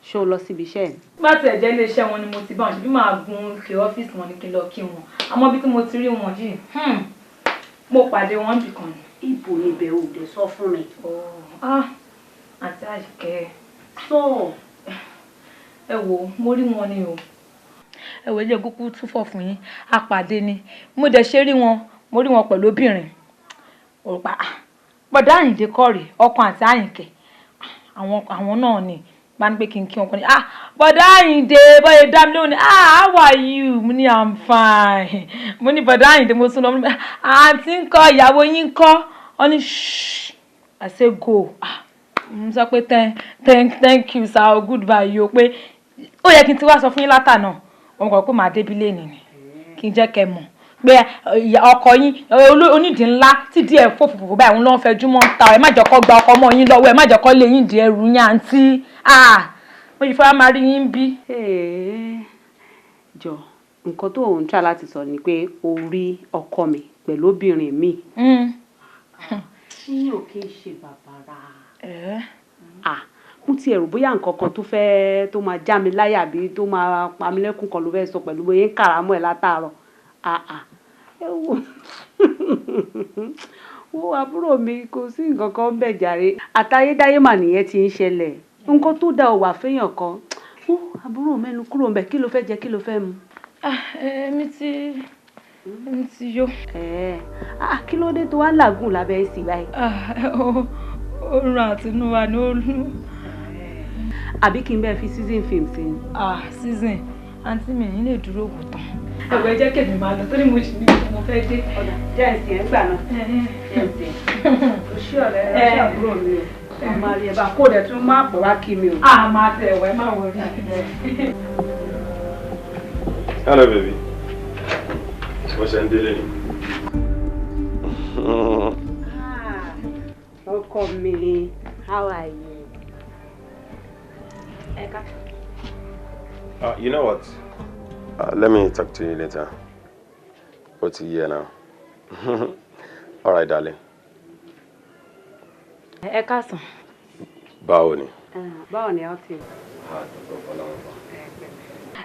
Ṣé o lọ síbi iṣẹ́ ẹ̀? Bá tiẹ̀ jẹ́ ilé iṣẹ́ wọn ni mo ti bá wọn ṣe, bí màá gun kí ọ́fíìsì wọn ni kí n lọ kí wọn. Àmọ́ bí tí mo ti rí wọn yìí, mo pàdé wọn níbì kan ni. Ibo ni ibẹ̀ ò dé sọ fún mi? Ah, àǹtí Àyìnkẹ́. Sọ. Ẹ wo, mo rí wọn ni o. Ẹ wò, ẹ jẹ́ kúkú túfọ̀ fún yín. A pàdé ni. Mo dẹ̀ ṣe rí wọn, mo rí wọn pẹ̀lú obìnrin. Òrùpa, bọ̀dá Àyìndé kọ́ rèé, ọkọ àǹtí Àyìnkẹ́. Àwọn náà ni. Bá ní pé kí n kí wọn kọ́ ni. Ah, bọ̀dá Àyìndé, bọ́yẹ dá mi lóhùn ni. Ah, how are you? Mo ní I'm fine. Mo ní bọ̀dá Àyìndé, mo tún lọ. Mo ní àǹtí ń kọ́, ìyàwó yín ń kọ́. Wọ́n ní shh, I say go. Ah, mo sọ pé thank you sir, goodbye yo, pé ó yẹ kí n ti wá sọ fún yín látàná. Wọ́n kọ̀ pé màá débi lénìí ni. Kí n jẹ́ kẹ́ mọ̀ pé ọkọ yín onídìí ńlá tí díẹ̀ fòfòfò báyìí, òun ló ń fẹjú mọ́ ń ta. Ẹ má jẹ́ kó gba ọkọ mọ́ yín lọ́wọ́, ẹ má jẹ́ kó lé yín di ẹrù yín, àǹtí. Ah, mo yìí fẹ́ máa rí yín bí. Jọ, nǹkan tó ń try láti sọ ni pé o rí ọkọ mi pẹ̀lú obìnrin mi. Yín ò kí ń ṣe bàbàrà. Ah, mo ti ẹ̀rù bóyá nǹkan kan tó fẹ́ tó máa já mi láyà bí tó máa pa mí lẹ́kùn kan ló fẹ́ sọ pẹ̀lú bóyá ń kàràmọ́ ẹ̀ látàárọ̀. Ah ah, ẹ wò wo àbúrò mi, kò sí nǹkan kan bẹ́ẹ̀ jàre. Àtayédáyé mà nìyẹn ti ń ṣẹlẹ̀. Nǹkan tó dá ò wà fẹ́yàn kan. Wo àbúrò, mẹ́nu kúrò ńbẹ̀. Kí ló fẹ́ jẹ? Kí ló fẹ́ mu? Ah, èmi ti yó. Ah, kí ló dé tó wá ń làágùn lábẹ́ èsì báyìí? Ah, oorun àtinúwá ni ó lù. Àbí kí n bẹ́ẹ̀ fi season film sí ni? Ah, season, àǹtí mi ní lè dúró wò tán. Ẹ̀wọ̀, ẹ jẹ́ kèmí máa lọ torí mo ṣì ní mo fẹ́ dé. Ọ̀dà, jẹ́ ẹ̀sìn ẹ̀ ń gbà náà. Jẹ́ ẹ̀sìn ẹ̀. O ṣé ọ̀rẹ́ ẹ, ṣé àbúrò mi o. Ọmọ àrí ẹ̀ bá kó dẹ̀ tún máa pọ̀ wá kí mi o. Ah, máa tẹ̀ ẹ̀wọ̀, ẹ má wọrí. Hello, baby. Bó ṣe ń délé ni. Ọkọ mi, how are you? Ẹ ká. You know what? Let me talk to you later. Ó ti yé now. All right, darling. Ẹ káàsán. Báwo ni? Báwo ni ẹ ti?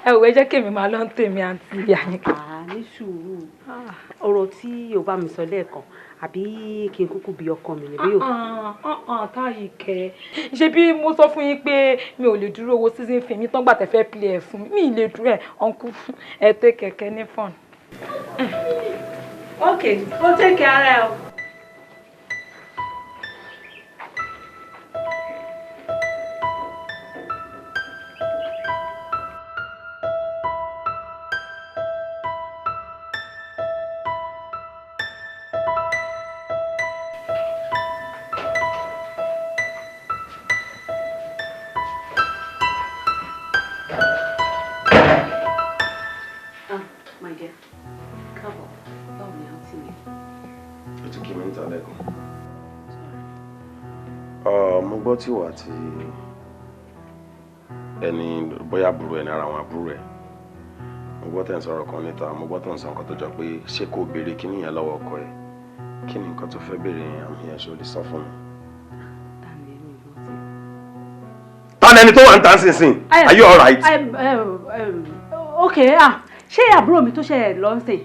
Ẹ wò, ẹ jẹ́ kèmí máa lọ ń tèmi, àǹtí Àyìnkẹ́. Ah, ní sùúrù. Ọ̀rọ̀ tí o bá mi sọ lẹ́ẹ̀kan, àbí kí n kúkú bi ọkọ mi níbí o? Táyìíkẹ́, ṣé bí mo sọ fún yín pé mi ò lè dúró wo season film yín tán gbà tẹ́ fẹ́ play ẹ̀ fún mi, mi ì lè dúró ẹ̀. Uncle, ẹ tẹ́ kẹ̀kẹ́ ní fun. Ok, ó take care ẹ o. Ah, my dear. Káàbọ̀, báwo ni àǹtí mi? Ó ti kí mi ń ta lẹ́kùn. Mo gbọ́ tí wà á ti ẹni bóyá àbúrò ẹni ara àwọn àbúrò ẹ̀. Mo gbọ́ tẹ̀ ń sọ̀rọ̀ kan níta, mo gbọ́ tó ń sọ nǹkan tó jọ pé ṣé kò béèrè kíní yẹn lọ́wọ́ ọkọ ẹ̀. Kí ni nǹkan tó fẹ́ béèrè yẹn? Àmì yẹn ṣe o lè sọ fún mi? Ta ni ẹni ìrántí? Ta ni ẹni tó wà ń ta sínsìn? Are you alright? Ok, ah, ṣé àbúrò mi tó ṣe lọ ń sìn?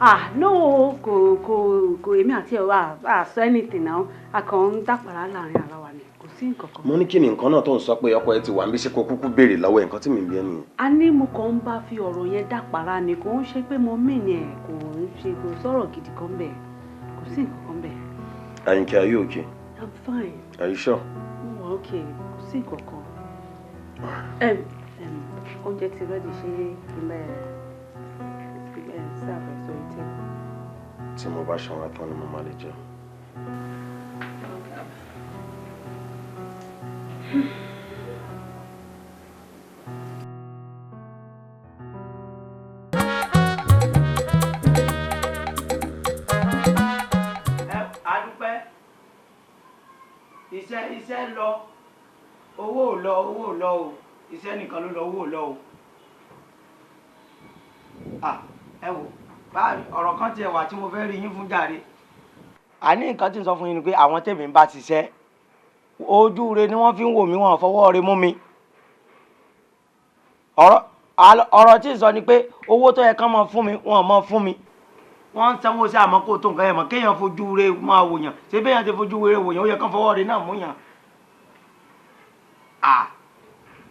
Ah, no, kò èmi àti ẹ̀ wà á sọ anything now. A kàn ń dàpàrà láàrin ara wa ni, kò sí nǹkan kan. Mo ní kí ni nǹkan náà tó ń sọ pé ọkọ ẹ ti wà ń bí, ṣe kó kúkú béèrè lọ́wọ́ ẹ̀? Nǹkan tí mi ń bí ẹ nìyẹn. A ní mo kàn ń bá fi ọ̀rọ̀ yẹn dàpàrà ni, kò ń ṣe pé mo mìn ẹ̀, kò ń ṣe, kò sọ̀rọ̀ gidi kan bẹ́ẹ̀, kò sí nǹkan kan bẹ́ẹ̀. Àyìnkẹ́, are you okay? I'm fine. Are you sure? Mo wà okay, kò sí nǹkan kan. Oúnjẹ ti ready, ṣé kí n bá ẹ serve ẹ sórí table? Tí mo bá ṣanra tán ni mo máa lè jẹun. Adúpẹ́, iṣẹ́ lọ, owó ò lọ, owó ò lọ o. Iṣẹ́ nìkan ló lọ, owó ò lọ o. Ẹ wò báyìí, ọ̀rọ̀ kan tiẹ̀ wà tí mo fẹ́ rí yín fún jàre. Àní nǹkan tí ń sọ fún yín ni pé àwọn tèmi ń bá ṣiṣẹ́, ojú re ni wọ́n fi ń wò mí, wọn fọwọ́ re mú mi. Ọ̀rọ̀ tí ń sọ ni pé owó tó yẹ kán máa fún mi, wọn máa fún mi. Wọ́n ń sanwó sí, àmọ́ kó tó nǹkan yẹn mọ̀ kéèyàn fojú re máa wòyàn. Ṣé béèyàn ti fojú re wòyàn, ó yẹ kán fọwọ́ re náà mú yàn.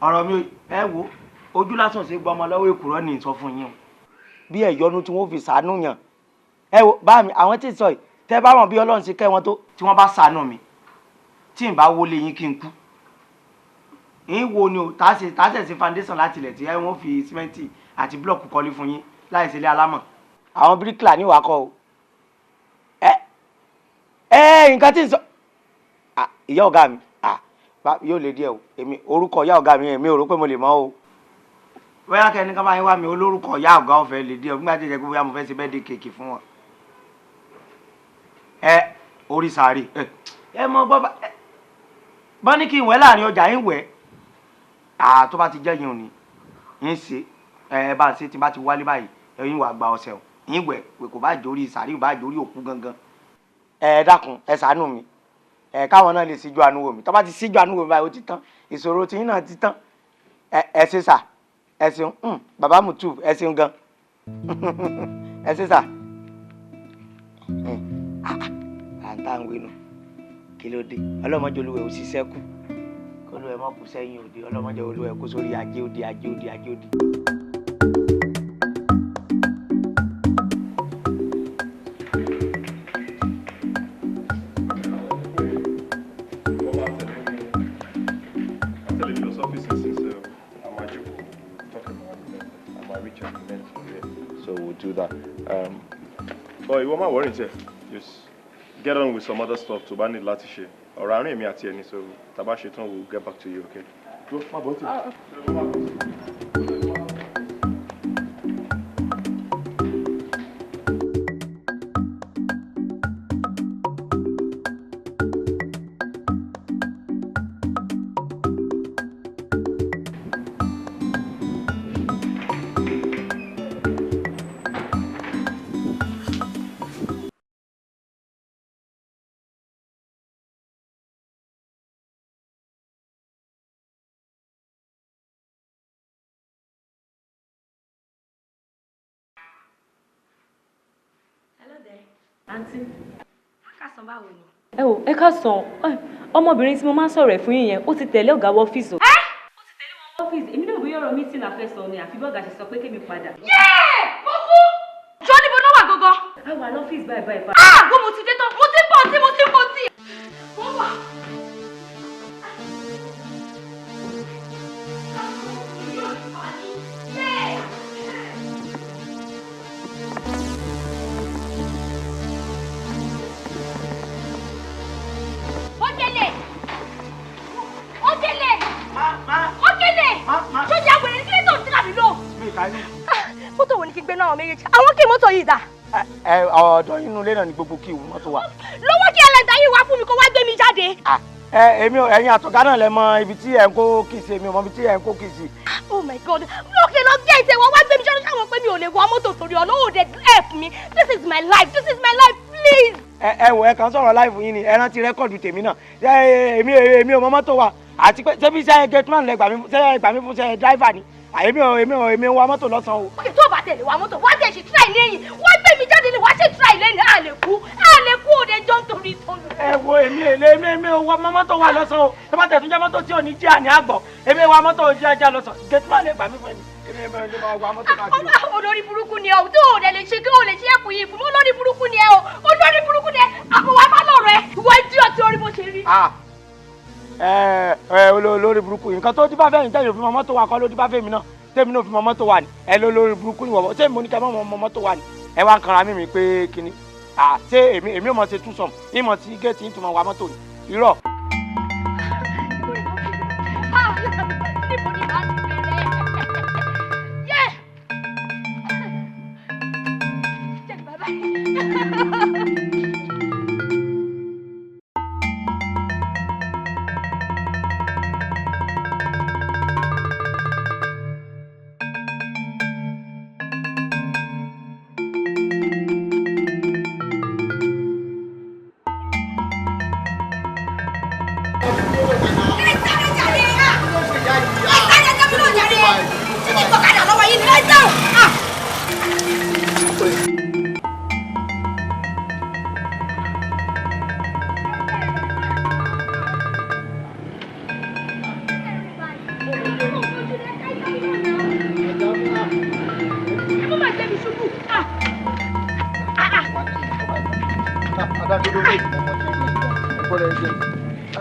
Ọ̀rọ̀ mi, ẹ wo, ojú lásán ṣe gbọmọ lọ́wọ́ èkùrọ́ ní sọ fún yín o. Bí ẹ̀yọ́nú tí wọ́n fi ṣàánú yàn. Ẹ wo bá mi, àwọn tí ń sọ yìí, tẹ́ bá mọ̀ bí Ọlọ́run ṣe kẹ́ wọn tó, tí wọ́n bá ṣàánú mi, tí n bá wọlé yín kí n kú. Ń wo ni o, tá a ṣe foundation láti ilẹ̀ tí ẹ wọ́n fi símẹ́ǹtì àti búlọ̀kù kọ́lé fún yín láì ṣe ilé alámọ̀. Àwọn bíríkìlà ní ìwà kọ́ o. Ẹ nǹkan tí ń sọ, ìyá ọ̀gá mi yóò lè díẹ̀ o. Èmi orúkọ ìyá ọ̀gá mi, èmi ò rò pé mo lè mọ̀ o. Bóyá kẹ́ni ká bá yín wá mi olórúkọ ìyá ọ̀gá ọ̀fẹ́ lè díẹ̀ o, nígbà tí ó jẹ́ pé bóyá mo fẹ́ ṣe birthday cake fún wọn. Ẹ orí sàárè ẹ mọ gbọ́ bá ní kí n wẹ̀ láàrin ọjà yín wẹ̀. Tó bá ti jẹ́ yín ò ní yín ṣe ẹ bá ṣe tí bá ti wálé báyìí, ẹ̀yin wà gba ọ̀sẹ̀ o, yín wẹ̀ pé kò bá jórí sàárè, kò bá jórí òkú gangan. Ẹ dákun, ẹ ṣàánú mi, ẹ káwọn náà lè síjú àánú wò mí. Tó bá ti síjú àánú wò mí báyìí, ó ti tán, ìṣòro tí yín náà ti tán. Ẹ ṣe sà, ẹ ṣeun, bàbá Mutu, ẹ ṣeun gan, ẹ ṣe sà. À ń tà ń wénu, kí ló dé? Ọlọ́mọdé olúwẹ̀ ò ṣiṣẹ́ kú, kí olúwẹ̀ mọ̀ kú sẹ́yìn òde. Ọlọ́mọdé olúwẹ̀ kó sórí ajé òde, ajé òde, ajé òde. So we'll do that. But ìwọ má worry ntẹ, just get on with some other stuff tó bá ní láti ṣe. Ọ̀rọ̀ àárín èmi àti ẹni, so tá bá ṣe tán, we'll get back to you, okay? Dúró, má bọ́ tì. Àǹtí. Kásán, báwo ni? Ẹ wò, ẹ káàsán. Ọmọbìnrin tí mo máa ń sọ̀rọ̀ ẹ̀ fún yín yẹn, ó ti tẹ̀lé ọ̀gá wọ ọ́fíìsì o. Ẹ́! Ó ti tẹ̀lé wọn ọ́fíìsì. Èmi náà bóyá ọ̀rọ̀ meeting la fẹ́ sọ ni, àfi bọ́ọ̀gà ṣe sọ pé kémi padà. Yéè! Mo kú! Jọ, níbo náà wà gangan? A wà lọ́fíìsì báyìí báyìí báyìí. Ah! Gbọ́, mo ti dé tán, mo ti ń bọ̀ tí, mo ti ń bọ̀ tí. Mo wà. Ókèlè! Ókèlè! Ókèlè! Sọ́jà wèrè nílé tó ń tí làbí lò. Mọ́tò wo ni kí n gbé náà méjèèjì? Àwọn kí mọ́tò yìí dà? Ẹ ọ̀dọ̀ inú ilé náà ni gbogbo kí ìwú mọ́tò wà. Lọ́wọ́ kí ẹlẹ́dàá yìí wá fún mi kó wá gbé mi jáde. Ẹ èmi ò, ẹ̀yin àtọ̀gá náà lẹ mọ ibi tí ẹ̀ ń kó kì í sí, èmi ò mọ ibi tí ẹ̀ ń kó kì í sí. Oh my God! Lókè lọ gé ìtẹ̀wọ́ wá gbé mi jáde, sáwọn pé mi ò lè wa mọ́tò torí Ọlọ́run dẹ̀ help me. This is my life! This is my life, please! Ẹ wò, ẹ kàn sọ̀rọ̀ láìfù yín ni, ẹ rántí record tèmi náà. Èmi ò mọ mọ́tò wa, àti pé ṣé bí iṣẹ́ gateman lẹ gbà mí, ṣé gbà mí fún iṣẹ́ driver ni? Èmi ń wa mọ́tò lọ́sàn-án o. Ókè, tó o bá tẹ̀lé wa mọ́tò, wá tẹ̀ ṣe try lẹ́yìn, wá gbé mi jáde ni, wá ṣe try lẹ́yìn, à lè kú, à lè kú òde jọ nítorí tọ́lú. Ẹ wo, èmi èlé èmi èmi ò wa mọ́tò wa lọ́sàn-án o. Tó bá tẹ̀ tún jẹ́ mọ́tò tí ò ní jí àní àgbọ̀, èmi wa mọ́tò jí ajá lọ́sàn-án. Gateman lè gbà mí fún èmi. Èmi ò lè máa wa mọ́tò káàkiri. Olórí burúkú ni ẹ o, tí o lè ṣe kí o lè ṣe ẹ̀kú yìí fún mi, olórí burúkú ni ẹ o, olórí burúkú ni ẹ, àbọ̀ wa má lọ̀rọ̀ ẹ, ìwọ ìdí ọtí orí bó ṣe rí. Ẹ ẹ, olórí burúkú, nǹkan tó dífá fẹ́yìn tẹ́yìn òfin mọ́tò wa kọ́ ló dífá fẹ́mi náà, tẹ́mi náà òfin mọ́tò wa ni. Ẹ lólórí burúkú ni wọ̀wọ́, ṣé mo ní kẹ́ mọ́ mọ́tò wa ni? Ẹ wá ń kanra mímí pé kíni? À, ṣé èmi ò mọ̀ ṣe túnṣọ̀m, ìmọ̀ sí géètì ń túmọ̀ wa mọ́tò ni? Irọ́.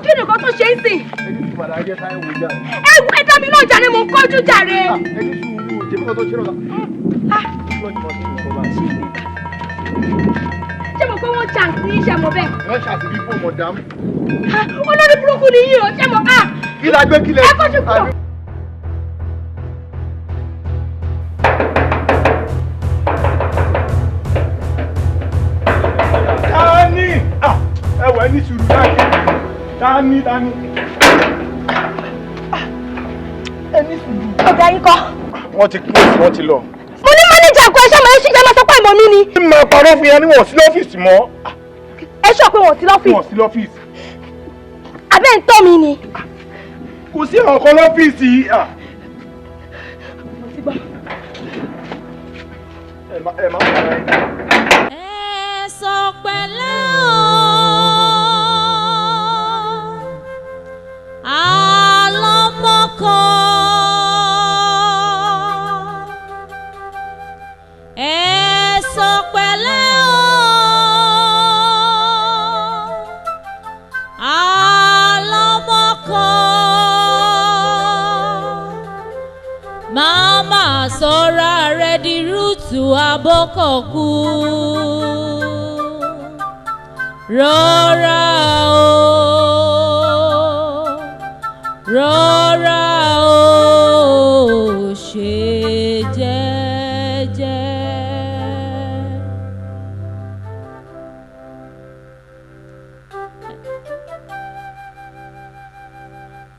Kí ni nǹkan tó ṣe é sìn? Ẹ wo, ẹ dá mi náà jàre, mò ń kọjú jàre. Ṣé mo pé wọ́n ṣàǹtì iṣẹ́ mo bẹ́ẹ̀? Wọ́n ṣàǹtì bí fún mọ̀dám. Olórí burúkú ni yín o, ṣé mo? Kí la gbé kílẹ̀? Ẹ kọ́jú kúrò. Tani! Ẹ wẹ̀ ní sùúrù láti. Tani, tani. Ẹ ní sùúrù. Ọ̀gá yín kọ́. Wọ́n ti close, wọ́n ti lọ. Mo ní manager kọ́, ẹṣọ́ máa ń ṣiṣẹ́ máa sọ pé ìmọ̀ mi ni. Kí ni màá parọ́ fún yẹn ni wọ́n sí lọ́fíìsì mọ́? Ẹ sọ pé wọ́n sí lọ́fíìsì. Wọ́n sí lọ́fíìsì. Abẹ́ ń tọ́ mi ni. Kò sí ọ̀kan lọ́fíìsì. Mo ti gbọ́. Ẹ má parọ́ ẹ. Ẹ sọ pẹ̀lẹ́ o, alọ́mọkọ. Ẹ sọ pẹ̀lẹ́ o, alọ́mọkọ. Màmá sọra rẹ̀ di rúùtù abọ́kọ̀kú. Rọra o, rọra o, ṣe jẹ́jẹ́.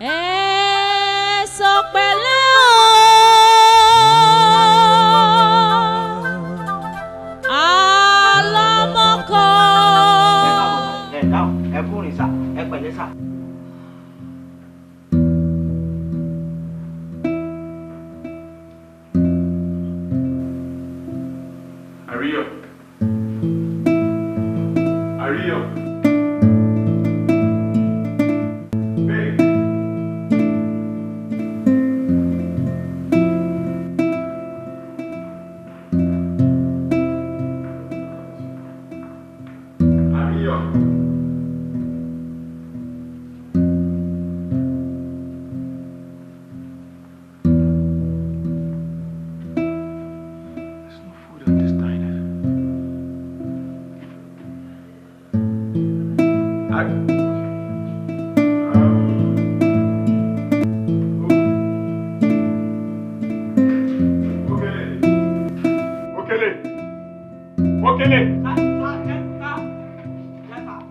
Ẹ sọ pẹ̀lẹ́ o, alọ́mọkọ. Ẹ dáhùn, ẹ kúrin sà, ẹ pẹ̀lẹ́ sà. Àríyọ̀. Àríyọ̀. Babe. Àríyọ̀. There's no food on this diner. Okele. Okele.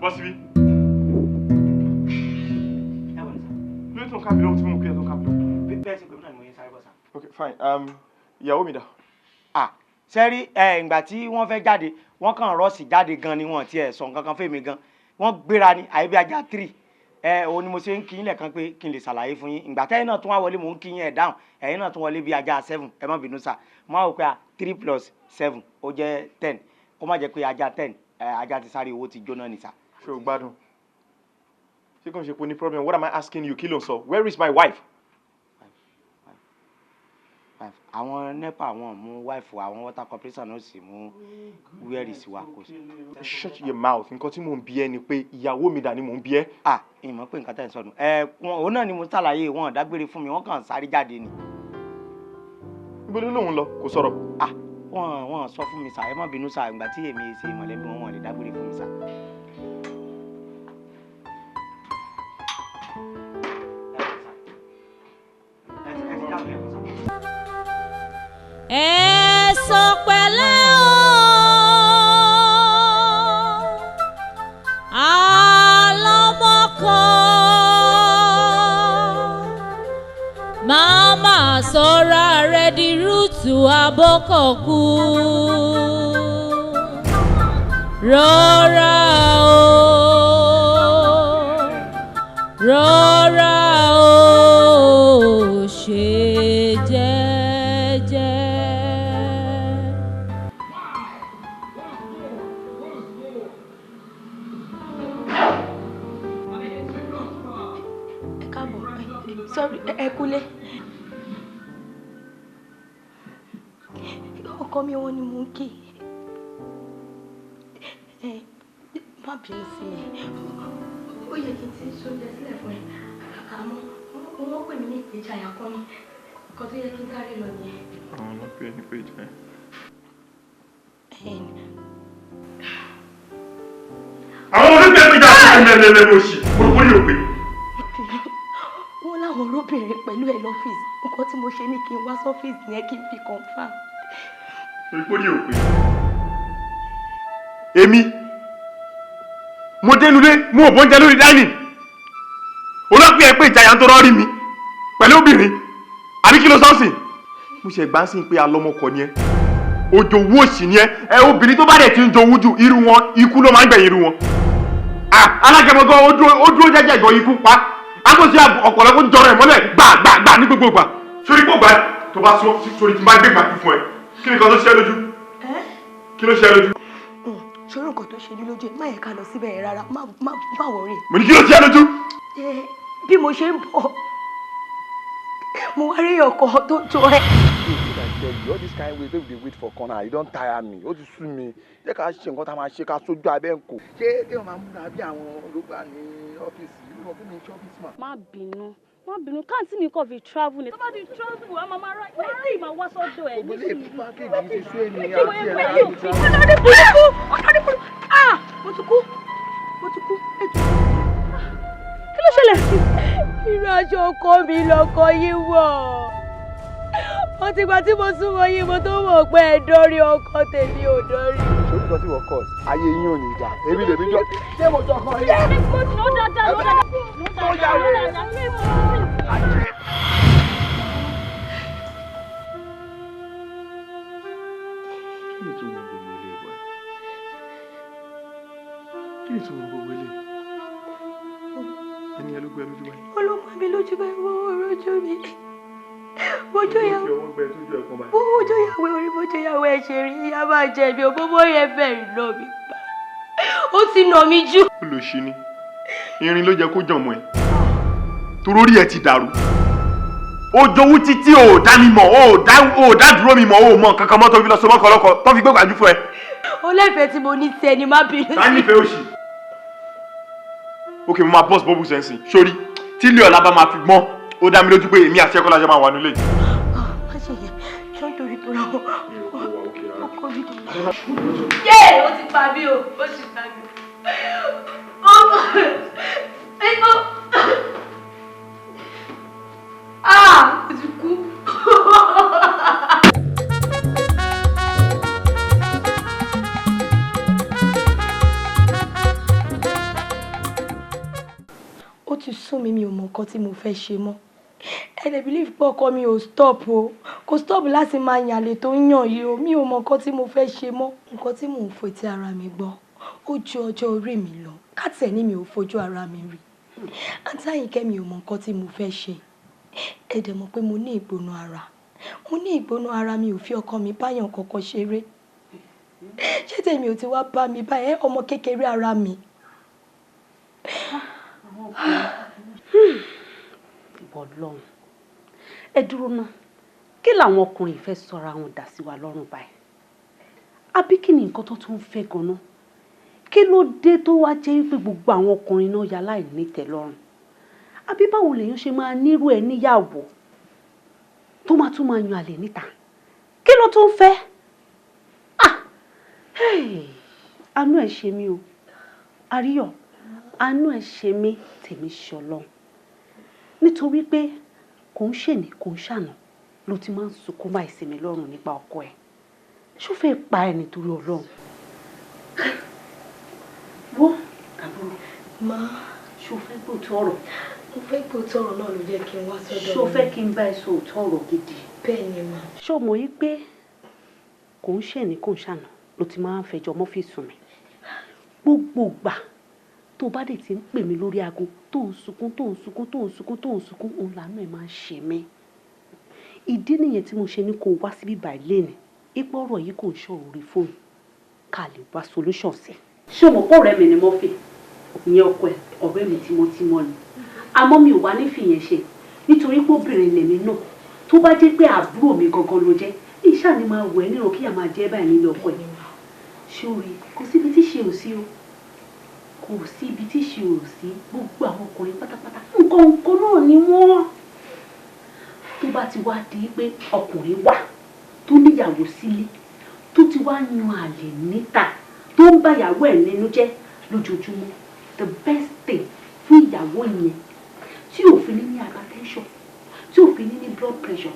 Bọ́ síbí. Lórí tó ń ká mi lọ́wọ́ tí mo kí ẹ tó ń ká mi lọ́wọ́. Bẹ́ẹ̀ sì pé náà ni mo yẹn sáré bọ́ sà. Okay, fine. Ìyàwó mi dà? Ah, sẹ́rí ẹ̀, ìgbà tí wọ́n fẹ́ jáde, wọ́n kàn rọ́ọ̀sì jáde gan ni, wọ́n tiẹ̀ sọ nǹkan kan fẹ́mi gan. Wọ́n gbéra ni àyè bí ajá tírì. Ẹ òun ni mo ṣe ń kí yín lẹ́ẹ̀kan pé kí n lè ṣàlàyé fún yín. Ìgbà tẹ́yìn náà tún wá wọlé, mò ń kí yín ẹ̀ dáhùn. Ẹ̀yin náà tún wọlé bí ajá 7. Ẹ má bínú sà. Mo á wò pé 3 + 7 ó jẹ́ 10. Kó má jẹ́ pé ajá 10, ajá ti sáré, owó ti jóná ni sà. Ṣé o gbádùn? Ṣé kò ń ṣe pé o ní problem? What am I asking you? Kí ló ń sọ? Where is my wife? 5. Àwọn NEPA wọn mú wáìfù, àwọn water corporation náà sì mú wíẹ̀rì sí wa kò sí. Shut your mouth. Nǹkan tí mò ń bi ẹ́ ni pé ìyàwó mi dà ni mò ń bi ẹ́. Ah, ìmọ̀ pé nǹkan tẹ̀ ń sọnù. Ẹ òun náà ni mo ṣàlàyé, wọn ò dágbére fún mi, wọ́n kàn sáré jáde ni. Ibo ló lóun lọ? Kò sọ̀rọ̀. Ah, wọ́n sọ fún mi sà, ẹ má bínú sà, ìgbà tí èmi ṣe mọ̀lẹ́bí wọn, wọn lè dágbére fún mi sà. Ẹ sọ pẹ̀lẹ́ o, alọ́mọkọ, màmá sọra rẹ̀ di rúùtù abọ́kọ̀kú. Rọra o, rọra o, ṣe jẹ́jẹ́. Ẹ káàbọ̀, sorry, ẹ kúlé. Ọkọ mi wọn ni mò ń kí. Ẹ má bínú sí mi. Ó yẹ kí n ti sóúnjẹ sílẹ̀ fún ẹ. Àmọ́ wọ́n pè mí ní ìpèjà àyàkọ́ ni. Nǹkan tó yẹ kí n sáré lọ nìyẹn. Àwọn ọlọ́pàá ẹni pé ìjà yẹn. Àwọn olùgbé ẹni ìjà àti ẹ̀mẹ̀lẹ̀lẹ̀ òṣì, orúkọ yóò pè. Wọ́n láwọn olóbìnrin pẹ̀lú ẹ̀ lọ́fíìsì. Nǹkan tí mo ṣe ní kí n wá sọ́fíìsì yẹn kí n fi confirm. Orúkọ yóò pè. Èmi, mo dénúlé, mo ò bóúnjẹ lórí dining. Olópin ẹ pé ìjayà ń tọrọ rí mi pẹ̀lú obìnrin. Àbí kí ló sọ́ọ̀sì? Mo ṣe gbá sí pé alọ́mọkọ ni ẹ. Òjòwú òṣì ni ẹ. Ẹ obìnrin tó bá dẹ̀ ti ń jowú jù, irú wọn, ikú ló máa ń gbẹ̀yìn irú wọn. Alágẹmọ gan, ó dúró jẹ́jẹ́ gan ikú pa. Àtúnṣe ọ̀pọ̀lọpọ̀ jọrọ ẹ̀ mọ́lẹ̀ gbà gbà gbà ní gbogbo ìgbà. Sórí kò gbà tó bá sọ sórí tí n bá gbé gbà fún ẹ. Kí ni kan tó ṣe é lójú? Kí ló ṣe é lójú? Ṣòro nǹkan tó ṣe mí lójú ẹ, má yẹ ká lọ síbẹ̀ yẹn rárá, má wọrí. Mo ní kí ló ṣe é lójú? Bí mo ṣe ń bọ̀, mo wá rí ọkọ tó jọ ẹ. All this kind way wey we dey wait for corner, e don tire me, ó ti sú mi. Jẹ́ ká ṣe nǹkan tá a máa ṣe ká sójú abẹ́ ń kò. Ṣé kéèyàn máa múra bí àwọn olóògbà ní ọ́fíìsì? Irú wọn fún mi ṣe ọ́fíìsì mà. Má bínú, má bínú, káàntì mi kàn fi travel ni. Tó bá ti travel, a máa máa ráyè máa wá sọ́dọ̀ ẹ̀. Gbogbo ilé pákéjì ti sú èmi àti ẹ̀ láti travel. Ọ̀dọ́dẹ burúkú, ọ̀dọ́dẹ burúkú, ah, mo ti kú, mo ti kú, ejò. Kí ló ṣẹlẹ̀? Irú aṣọ ọkọ mi lọkọ yìí wọ̀. Ó ti gba tí mo súnmọ́ yín mo tó mọ̀ pé ẹ dórí ọkọ tèmi ò dórí. Ṣé o ti wọ kọ́ọ̀sì? Ayé yín ò ní ìjà. Èmi lèmi jọ. Ṣé mo jọ kọ́ yín? Mo ti lọ dáadáa, lọ dáadáa. Lọ dáadáa, lọ dáadáa. Kí ni ìtumọ̀ gbogbo ilé ìwà? Kí ni ìtumọ̀ gbogbo ilé? Ẹni ẹ ló gbé ẹ lójú báyìí. Ó ló mọ mi lójú báyìí, wọ́n wọ́n rojú mi. Bójú ìyàwó bójú ìyàwó orí bójú ìyàwó ẹ ṣe rí, ìyá máa jẹ mi ò bóbó yẹn bẹ̀rẹ̀ nà mí pa. Ó ti nà mí jù. Olóṣì ni, irin ló jẹ kó jọmọ ẹ. Torórí ẹ ti dàrú. Ó jowú títí ò dá mi mọ̀, ò dá dúró mi mọ̀, ò mọ̀ kankan mọ́ tó fi lọ sọmọ́ kọlọ́kọ tó fi gbé gbàjú fún ẹ. Ó lẹ́fẹ̀ẹ́ tí mo ní tiẹ̀ ni má bínú sí. Ta nífẹ̀ẹ́ òṣì? Ok, mo máa bọ́ọ̀sì bọ́ọ̀bù sẹ́nsìn. Sórí, tí ilé ọ̀la bá máa fi gbọ́n, ó dá mi lójú pé èmi àti ẹ̀kọ́ lájọ máa wà nílé. Má ṣe yẹn, jọ́ nítorí tó rọ ọkọ mi. Yé! Ó ti pa mí o, ó ti pa mí o. Ah! Ó ti kú. Ó ti sún mi, mi ò mọ nǹkan tí mo fẹ́ ṣe mọ́. Ẹ lè believe pé ọkọ mi ò stop o, kò stop láti máa yàn àlè tó ń yàn yìí o. Mi ò mọ nǹkan tí mo fẹ́ ṣe mọ́. Nǹkan tí mò ń fetí ara mi gbọ́ ó ju ọjọ́ orí mi lọ. Kátẹ̀ ní mi ò fojú ara mi rí. Àǹtí Àyìnkẹ́, mi ò mọ nǹkan tí mo fẹ́ ṣe. Ẹ dẹ̀ mọ̀ pé mo ní ìgbóná ara, mo ní ìgbóná ara, mi ò fi ọkọ mi báyàn kankan ṣeré. Ṣé tèmi ò ti wá bá mi báyẹn, ọmọ kékeré ara mi. Ìwọ Ọlọ́run, ẹ dúró ná, kí Kí làwọn ọkùnrin fẹ́ sọra wọn dà sí wa lọ́rùn báyìí? Àbí kí ni nǹkan tó tún fẹ́ gan-an? Kí ló dé tó wá jẹ́ wípé gbogbo àwọn ọkùnrin náà ya láì nítẹ̀lọ́rùn? Àbí báwo lèèyàn ṣe máa nírú ẹ níyàwó tó máa tún máa yan àlè níta? Kí ló tún fẹ́? Ah! Àánú ẹ̀ ṣe mí o, Àríyọ̀, àánú ẹ̀ ṣe mí, tèmi ṣọlọ́run. Nítorí pé kò ń ṣèní, kò ń ṣàná ló ti máa ń sunkún báyìí sí mi lọ́rùn nípa ọkọ ẹ̀. Ṣó fẹ́ pa ẹ nítorí Ọlọ́run? Wo àbúrò. Ma. Ṣó fẹ́ gbóòótọ́ ọ̀rọ̀? Mo fẹ́ gbóòótọ́ ọ̀rọ̀ náà ló jẹ́ kí n wá sọ́dọ̀. Ṣó fẹ́ kí n bá ẹ sọ òótọ́ ọ̀rọ̀ gidi? Bẹ́ẹ̀ ni mà. Ṣó mọ̀ yí pé kò ń ṣèní, kò ń ṣàná ló ti máa ń fẹjọ́ Murphy sùn mí? Gbogbo ìgbà tó bá dé ti ń pè mí lórí aago tó ń sunkún, tó ń sunkún, tó ń sunkún, tó ń sunkún, òun làánú ẹ̀ máa ń ṣe mí. Ìdí nìyẹn tí mo ṣe ní kó wá síbí báyìí lénìí. Ipò ọ̀rọ̀ yìí kò ń ṣòro orí fóònù, ká lè wá solution sí. Ṣé o mọ̀ pé ọ̀rẹ́ mi ni Murphy? Ìyẹn ọkọ ẹ̀, ọ̀rẹ́ mi tímọ́tímọ́ ni. Àmọ́ mi ò wá ní fìyẹn ṣe nítorí pé obìnrin lèmi náà. Tó bá jẹ́ pé àbúrò mi gangan ló jẹ́, ìṣá ni máa wẹ̀ nínú kí a máa jẹ́ báyìí nílé ọkọ ẹ̀. Ṣé o rí? Kò síbi tí ṣe ò sí o. Kò sí ibi tí ṣe ò sí. Gbogbo àwọn ọkùnrin pátápátá nǹkan nǹkan náà ni wọ́n. Tó bá ti wá di pé ọkùnrin wà tó níyàwó sílé, tó ti wá yan àlè níta, tó ń bá ìyàwó ẹ̀ nínú jẹ́ lójoojúmọ́, the best thing fún ìyàwó yẹn tí ò fi ní ní hypertension, tí ò fi ní ní blood pressure,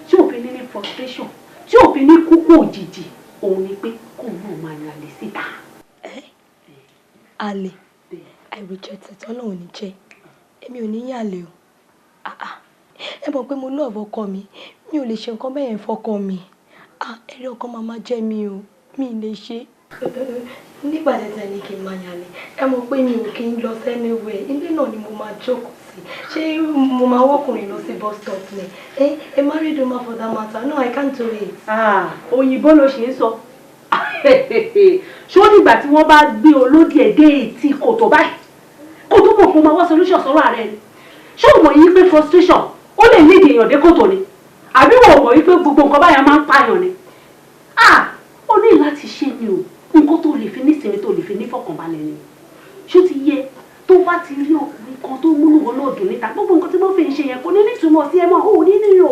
tí ò fi ní ní frustration, tí ò fi ní kúkú òjijì, òun ni pé kóun náà máa yan àlè síta. Àlè? I reject it. Ọlọ́run ò ní jẹ́. Èmi ò ní yàn àlè o. Ah ah. Ẹ mọ̀ pé mo love ọkọ mi. Mi ò lè ṣe nǹkan bẹ́ẹ̀ yẹn fọ́kọ mi. Ah, ẹ̀rí ọkọ máa máa jẹ́ mi o. Mi ì lè ṣe. Nígbà tẹ́tẹ́ ni kí n máa yàn àlè. Ẹ mọ̀ pé mi ò kí ń lọ anywhere. Ilé náà ni mo máa jókòó sí. Ṣé mo máa wọ́kùnrin lọ sí bus stop ni? Eh, a married woman for that matter. No, I can't do it. Ah, òyìnbó ló ṣe é sọ. Ṣó nígbà tí wọ́n bá gbé olódì ẹ̀ dé etí kòtò báyìí, kó tó mọ̀ kó máa wá solution sọ́rọ̀ ààrẹ ni? Ṣé o mọ̀ yí pé frustration ó lè lead èèyàn dé kòtò ni? Àbí wọ́n mọ̀ yí pé gbogbo nǹkan báyà máa ń pààyàn ni? Ah, ó ní láti ṣe ni o. Nǹkan tó lè fi nísinmi, tó lè fi nífọ̀kànbalẹ̀ ni. Ṣó ti yẹ? Tó bá ti rí ọkùnrin kan tó múnú wọn náà dùn níta, gbogbo nǹkan tí wọ́n fi ń ṣe yẹn kò ní nítumọ̀ sí ẹ mọ́, ò ní nílò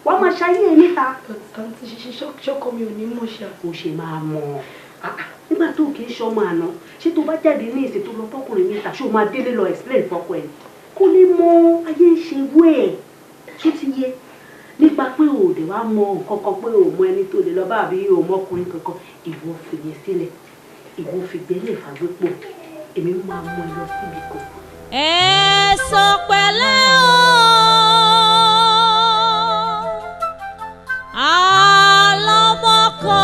wàá máa ṣayé ẹ níta. Àǹtí, ṣe ṣọ́kọ mi ò ní mọ̀ ṣá. Ó ṣe máa mọ̀ nígbà tó kì í ṣọmọ àná. Ṣé tó bá jáde ní ìsìn tó lọ fọkùnrin níta, ṣé o máa délé lọ explain fọkọ ẹ? Kò ní mọ ayé ń ṣe wú ẹ. Ṣó ti yẹ? Nípa pé o ò dé wá mọ nǹkan kan, pé o ò mọ ẹni tó lè lọ bá, àbí o mọ ọkùnrin kankan, ìwọ fìyẹn sílẹ̀, ìwọ fìgbẹ́lẹ̀ fàgbépo, èmi máa mú ẹ lọ síbi kan. Ẹ sọ pẹ̀lẹ́ o, alọ́mọkọ.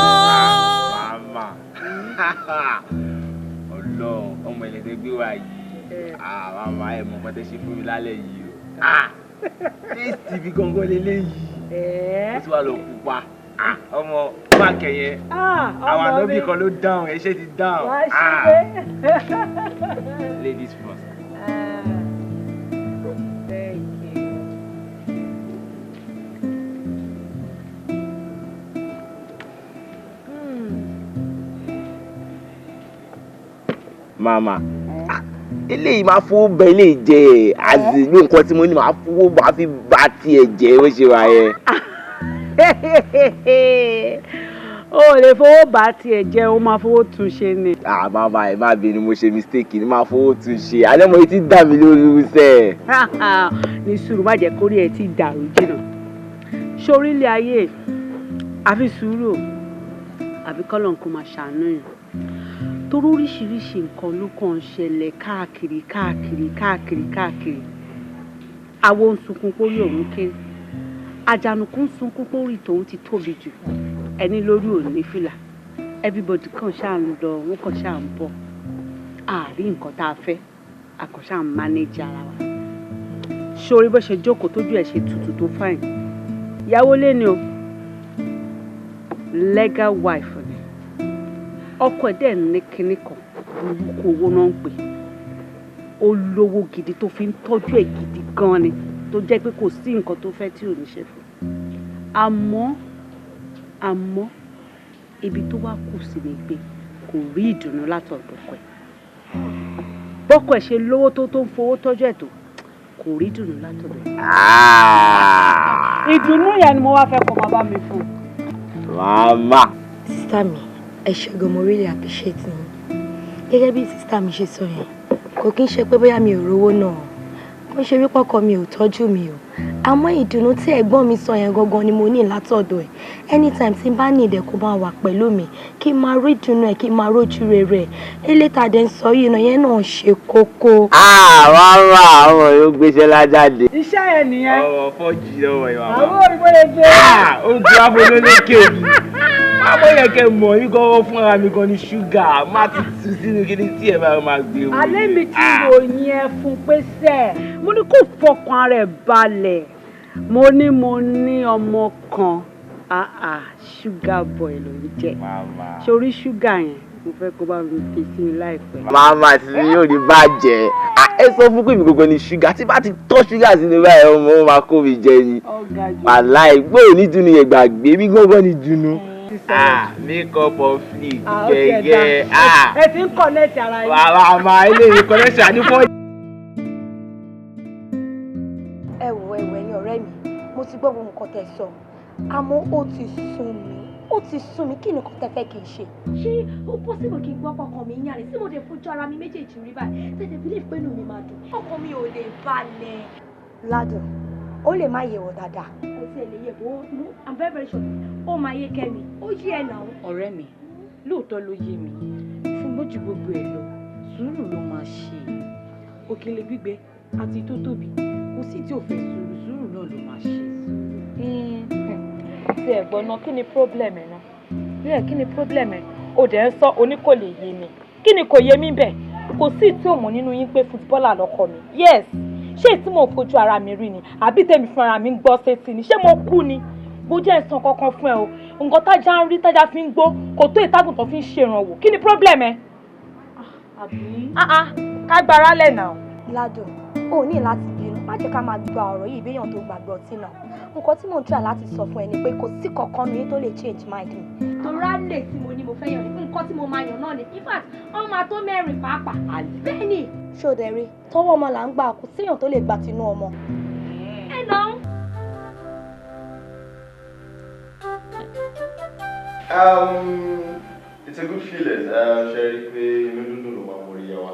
Màmá, Ọlọ́run, ọmọ ẹlẹ́dẹ̀ gbé wa yìí, màmá, ẹ̀ mọ̀ nǹkan tẹ́ ṣe fún mi lálẹ́ yìí o. Taste bí gangan leléyìí, ó ti wá lọ pupa. Ọmọ máàkì yẹn, àwọn ànábì kan ló dáhùn, ẹṣẹ́ ti dáhùn. Ladies first. Thank you. Màmá, eléyìí máa fowó bẹ eléyìí jẹ àti ní nǹkan tí mo ní máa fowó máa fi bá tiẹ̀ jẹ́ bó ṣe wà yẹn. O ò lè fowó bá tiẹ̀ jẹ́, o máa fowó tún ṣe ni. Ah, màmá, ẹ má bínú, mo ṣe mistake ni, máa fowó tún ṣe. Alẹ́ mo ti dà mí lórí sẹ́. Ní sùúrù, má jẹ́ kórí ẹ̀ ti dàrú jìnnà. Sórí ilé ayé, àfi sùúrù, àfi kọ́lọ̀ kó máa ṣàánú yàn, torí oríṣiríṣi nǹkan ló kàn ń ṣẹlẹ̀ káàkiri káàkiri káàkiri káàkiri. Àwo ń sunkún pórí òun kéré, àjànàkú ń sunkún pórí tòun ti tóbi jù, ẹni lórí ò ní fìlà. Everybody kàn ṣáà ń lọ, wọn kàn ṣáà ń bọ̀, àárín nǹkan tá a fẹ́, a kàn ṣáà ń manage ara wa. Sórí bó ṣe jókòó, tójú ẹ̀ ṣe tutù tó fine, ìyàwó lé ni o, legal wife ni. Ọkọ ẹ̀ dẹ̀ ní kinní kan burúkú, owó náà ń pè. Ó lówó gidi tó fi ń tọ́jú ẹ̀ gidi gan ni, tó jẹ́ pé kò sí nǹkan tó fẹ́ tí ò ní ṣe fún. Àmọ́ ibi tó wá kù sí ni pé kò rí ìdùnnú látọ̀dọ̀ ọkọ ẹ̀. Bọ́kọ ẹ̀ ṣe lówó tó ń fowó tọ́jú ẹ̀ tó, kò rí ìdùnnú látọ̀dọ̀ ẹ̀. Ìdùnnú yẹn ni mo wá fẹ́ kó máa bá mi fún. Màmá. Sister mi, ẹ ṣé gan, mo really appreciate yín. Gẹ́gẹ́ bí sister mi ṣe sọ yẹn, kò kí ń ṣe pé bóyá mi ò rówó náà, kò ń ṣe wípé ọkọ mi ò tọ́jú mi o, àmọ́ ìdùnnú tí ẹ̀gbọ́n mi sọ yẹn gangan ni mo ní látọ̀dọ̀ ẹ̀. Anytime tí n bá ní ìdẹ̀, kó máa wà pẹ̀lú mi, kí n máa rí ìdùnnú ẹ̀, kí n máa rójú rere ẹ̀. Elétàdé ń sọ yìí náà yẹn náà ṣe kókó. Màmá, àwọn yóò gbéṣẹ́ lájáde. Iṣẹ́ yẹn nìyẹn. Ọmọ fọ́jì lọ́wọ́ ìwà. Àwọn òyìnbó lè ṣe. Ó gbé afọlọ́lẹ́kẹ̀ mi. Àmọ́ yẹ kẹ́ mọ̀ mí gan fúnra mi gan ni ṣúgà má ti tu sínú kíní tí ẹ bá máa gbé wò. Alẹ́ mi ti ròyìn ẹ fún pé sẹ́, mo ní kó fọkàn ara ẹ̀ balẹ̀. Mo ní ọmọ kan, sugar boy ló ń jẹ́. Sórí ṣúgà yẹn, mo fẹ́ kó bá mi fi sí mi láìpẹ́. Màmá tí yóò ní bàjẹ́, ẹ sọ fún pé mi gbogbo ni ṣúgà, tí bá ti tọ́ ṣúgà sínú báyìí, ọmọ ó máa kó mi jẹ ni. Wàláì gbóò ní dunu yẹn, gbàgbé mi gbọ́ngàn ní dunu. Make up on fleek gẹ́gẹ́. Ẹ ti ń connect ara yín. Wàá máa ilé mi connection àdúgbò. Ẹ wò, ẹ wò, ẹ̀yin ọ̀rẹ́ mi, mo ti gbọ́ gbogbo nǹkan tẹ́ sọ, àmọ́ ó ti sún mi, ó ti sún mi. Kí ni nǹkan tẹ́ fẹ́ kí n ṣe? Ṣé ó possible kí n gbọ́ ọkàn mi yàn rẹ̀ tí mo dé fojú ara mi méjèèjì rí báyìí, tètè believe pé inú mi máa dùn? Ọkàn mi ò lè balẹ̀. Ládùn, ó lè má yẹ̀wò dáadáa. Kò tiẹ̀ lè yẹ̀ bó. I'm very very sure ó máa yé Kẹ́mi, ó yé ẹ̀ náà. Ọ̀rẹ́ mi, lóòótọ́ ló yé mi, ṣùgbọ́n ju gbogbo ẹ̀ lọ, sùúrù ló máa ṣe. Òkèlè gbígbẹ àti tó tóbi, kò sí tí ò fẹ́ sùúrù. Sùúrù náà ló máa ṣe. Tí ẹ gbọ́ náà, kí ni problem ẹ̀ náà? Bẹ́ẹ̀, kí ni problem ẹ̀? O dẹ̀ ń sọ oní kò lè yé mi. Kí ni kò yé mi bẹ́ẹ̀? Kò sí tí ò mọ̀ nínú yín pé footballer lọ́kọ mi. Yes, ṣé tí mo fojú ara mi rí ni, àbí tèmi fúnra mi ń gbọ́ sétí ni? Ṣé mo kú ni? Bó jẹ́ ìsàn kankan fún ẹ o, nǹkan tájá ń rí tájá fi ń gbó kò tó ìtàgùn tó fi ń ṣèrànwọ́. Kí ni problem ẹ? Àbí. Ká gbára lẹ̀ náà. Ládùn, o ní láti bínú. Má jẹ́ ká máa gba ọ̀rọ̀ yìí béèyàn tó gbàgbé ọtí náà. Nǹkan tí mò ń try láti sọ fún ẹ ni pé kò sí kankan nu yín tó lè change mind mi. Torí á lè tí mo ní mo fẹ́ yàn ní nǹkan tí mo máa yàn náà ni. In fact, wọ́n máa tó mẹ́rin pàápàá. Bẹ́ẹ̀ ni. Ṣòdẹ̀rẹ̀ tọwọ́ ọmọ là ń gbà, kò séèyàn tó lè gbà tinú ọmọ. Ẹ náà. It's a good feeling. Ṣe rí i pé inú dúdùn ló máa mórí yẹ wa.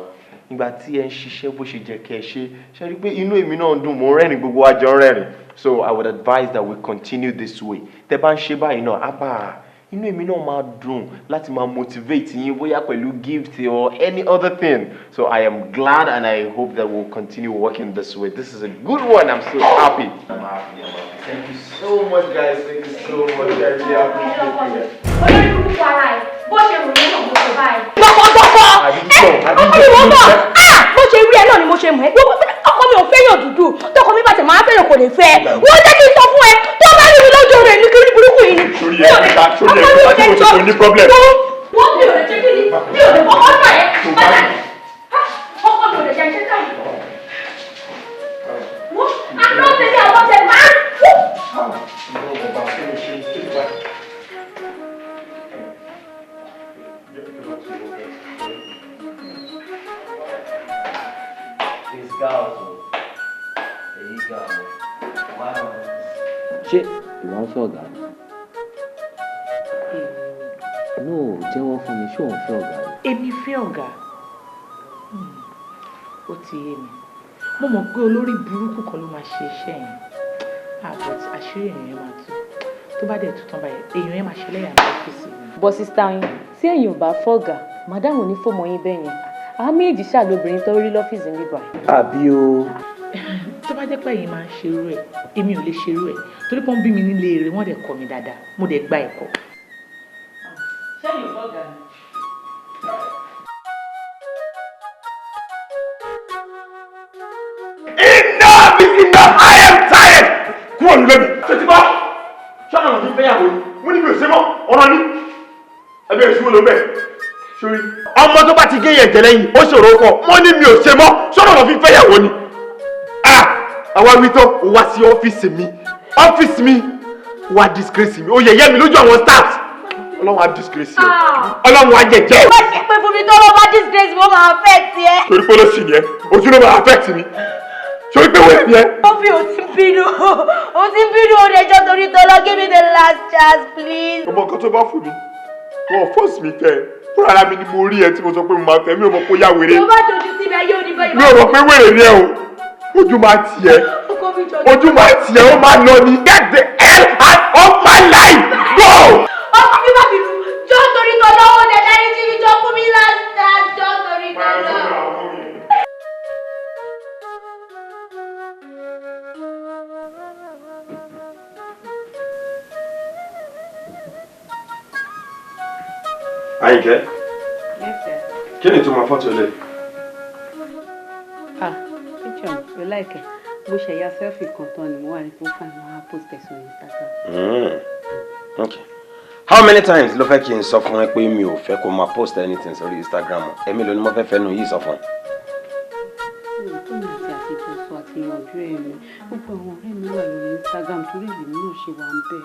Nígbà tí ẹ ń ṣiṣẹ́ bó ṣe jẹ́ kẹ́ ẹ ṣe, ṣe rí i pé inú èmi náà ń dùn, mò ń rẹ́rìn, gbogbo wa jọ ń rẹ́rìn. So I would advise that we continue this way. Tẹ́ bá ń ṣe báyìí náà, á bá inú èmi náà máa dùn láti máa motivate yín, bóyá pẹ̀lú gift or any other thing. So I am glad and I hope that we'll continue working this way. This is a good one. I'm so happy. I'm happy. I'm happy. Thank you so much, guys. Thank you so much. I really appreciate it. Olórí burúkú ara ẹ, bó ṣe rò yẹn náà mo ṣe báyìí. Gbọkọgbọkọ ẹ, ọkọ mi wọ́n bọ̀. Bó ṣe rí ẹ náà ni mo ṣe mọ̀ ẹ́. Ọkọ mi ò fẹ́yàn dúdú. Tọkọ mi bàtẹ̀ máa fẹ́yàn, kò lè fẹ́. Wọ́n jẹ́ kí n sọ fún ẹ, tó bá rí mi lójú rẹ̀ ní kí burúkú yìí ni. Sórí ẹ níta, sórí ẹ níta tí mo ṣe kò ní problem. Wọ́n mi ò lè ṣe kí ni, mi ò lè kọ́kọ́ nà ẹ́ bàtà. Ọkọ mi ò lè jẹ́ iṣẹ́ táyì. Wọ́n àná tẹ̀lé àwọn ọ̀tẹ̀ máa ń. This girl, èyí ga o. Wow. Ṣé ìwọ ń fẹ́ ọ̀gá ni? No, jẹ́wọ́ fún mi, ṣé òun fẹ́ ọ̀gá ni? Èmi fẹ́ ọ̀gá? Ó ti yé mi. Mo mọ̀ pé olórí burúkú kan ló máa ṣe iṣẹ́ yẹn. Ah, but àṣírí èèyàn yẹn máa tú. Tó bá dẹ̀ tú tán báyìí, èèyàn yẹn máa ṣe lẹ́yà ní ọ́fíìsì mi. But sister yín, tí ẹ̀yin ò bá fọ̀gà, madam ò ní fòmọ yín bẹ́ẹ̀ yẹn. Àwọn méjì ṣáà lóbìnrin tó rí lọ́fíìsì níbà. Àbí o. Tó bá jẹ́ pé ẹ̀yin máa ń ṣerú ẹ̀, èmi ò lè ṣerú ẹ̀, torí pé wọ́n bí mi nílé eré, wọ́n dẹ̀ kọ́ mi dáadáa, mo dẹ̀ gba ẹ̀kọ́. Ṣẹ́yìn ò fọ́gà ni? Enough is enough! I am tired! Kúrò nílé mi. Ṣé ti bọ́? Ṣọ́nà ló fi fẹ́yàwó ni. Mo ní mi ò ṣe mọ́. Ọ̀rọ̀ ni. Ẹbí èṣù wo ló bẹ̀? Sórí. Ọmọ tó bá ti gé yẹn jẹ lẹ́yìn, ó ṣòro kọ. Mo ní mi ò ṣe mọ́. Ṣọ́nà ló fi fẹ́yàwó ni. Ah! Àwa wí tán, o wá sí ọ́fíìsì mi. Ọ́fíìsì mi. Wá disgrace mi, ó yẹ̀yẹ́ mi lójú àwọn staffs. Ọlọ́run á disgrace ẹ. Ọlọ́run á jẹ̀jẹ̀. Má ṣe pé fún mi tó ló bá disgrace mi, ó máa affect ẹ. Torí pé olóṣì ni ẹ, ojú ló máa affect mi. Torí pé wẹ́ẹ̀ ni ẹ. Ó fi ò ti bínú, ó ti bínú ó lè jọ torí tọ́lọ́, give me the last chance please. Ọmọ nǹkan tó bá fún mi, wọn ò force mi fẹ́ ẹ. Fúnra ara mi ni mo rí ẹ tí mo sọ pé mo máa fẹ́, mi ò mọ̀ pé ó yá wèrè. Tó bá dojú sí mi, ayé òní báyìí. Mi ò mọ̀ pé wèrè ni ẹ o. Ojú máa tì ẹ́. Ojú máa tì ẹ́, ó máa lọ ni. Get the hell out of my life! Go! Ọkọ mi má bínú, jọ torí tọ́lọ́ ó lè dárí jí mi, jọ fún mi last chance, jọ torí tọ́lọ́. Àyìnkẹ́, kí ni ìtumọ̀ fọ́tò ilé? Ah, picture you like it. Mo ṣe ya selfie kan tán ni mo wà ní profile mo wá post ẹ̀ sórí Instagram. Okay. How many times ló fẹ́ kí n sọ fún ẹ pé mi ò fẹ́ kó máa post anything sórí Instagram? Èmi ló ní mo fẹ́ fẹ́nu yìí sọ fún ẹ. Tó mi àti àtijọ́ sọ àti yanjú ẹ̀ mi. Gbogbo àwọn ọ̀rẹ́ mi wà lórí Instagram torí èmi náà ṣe wà ń bẹ̀.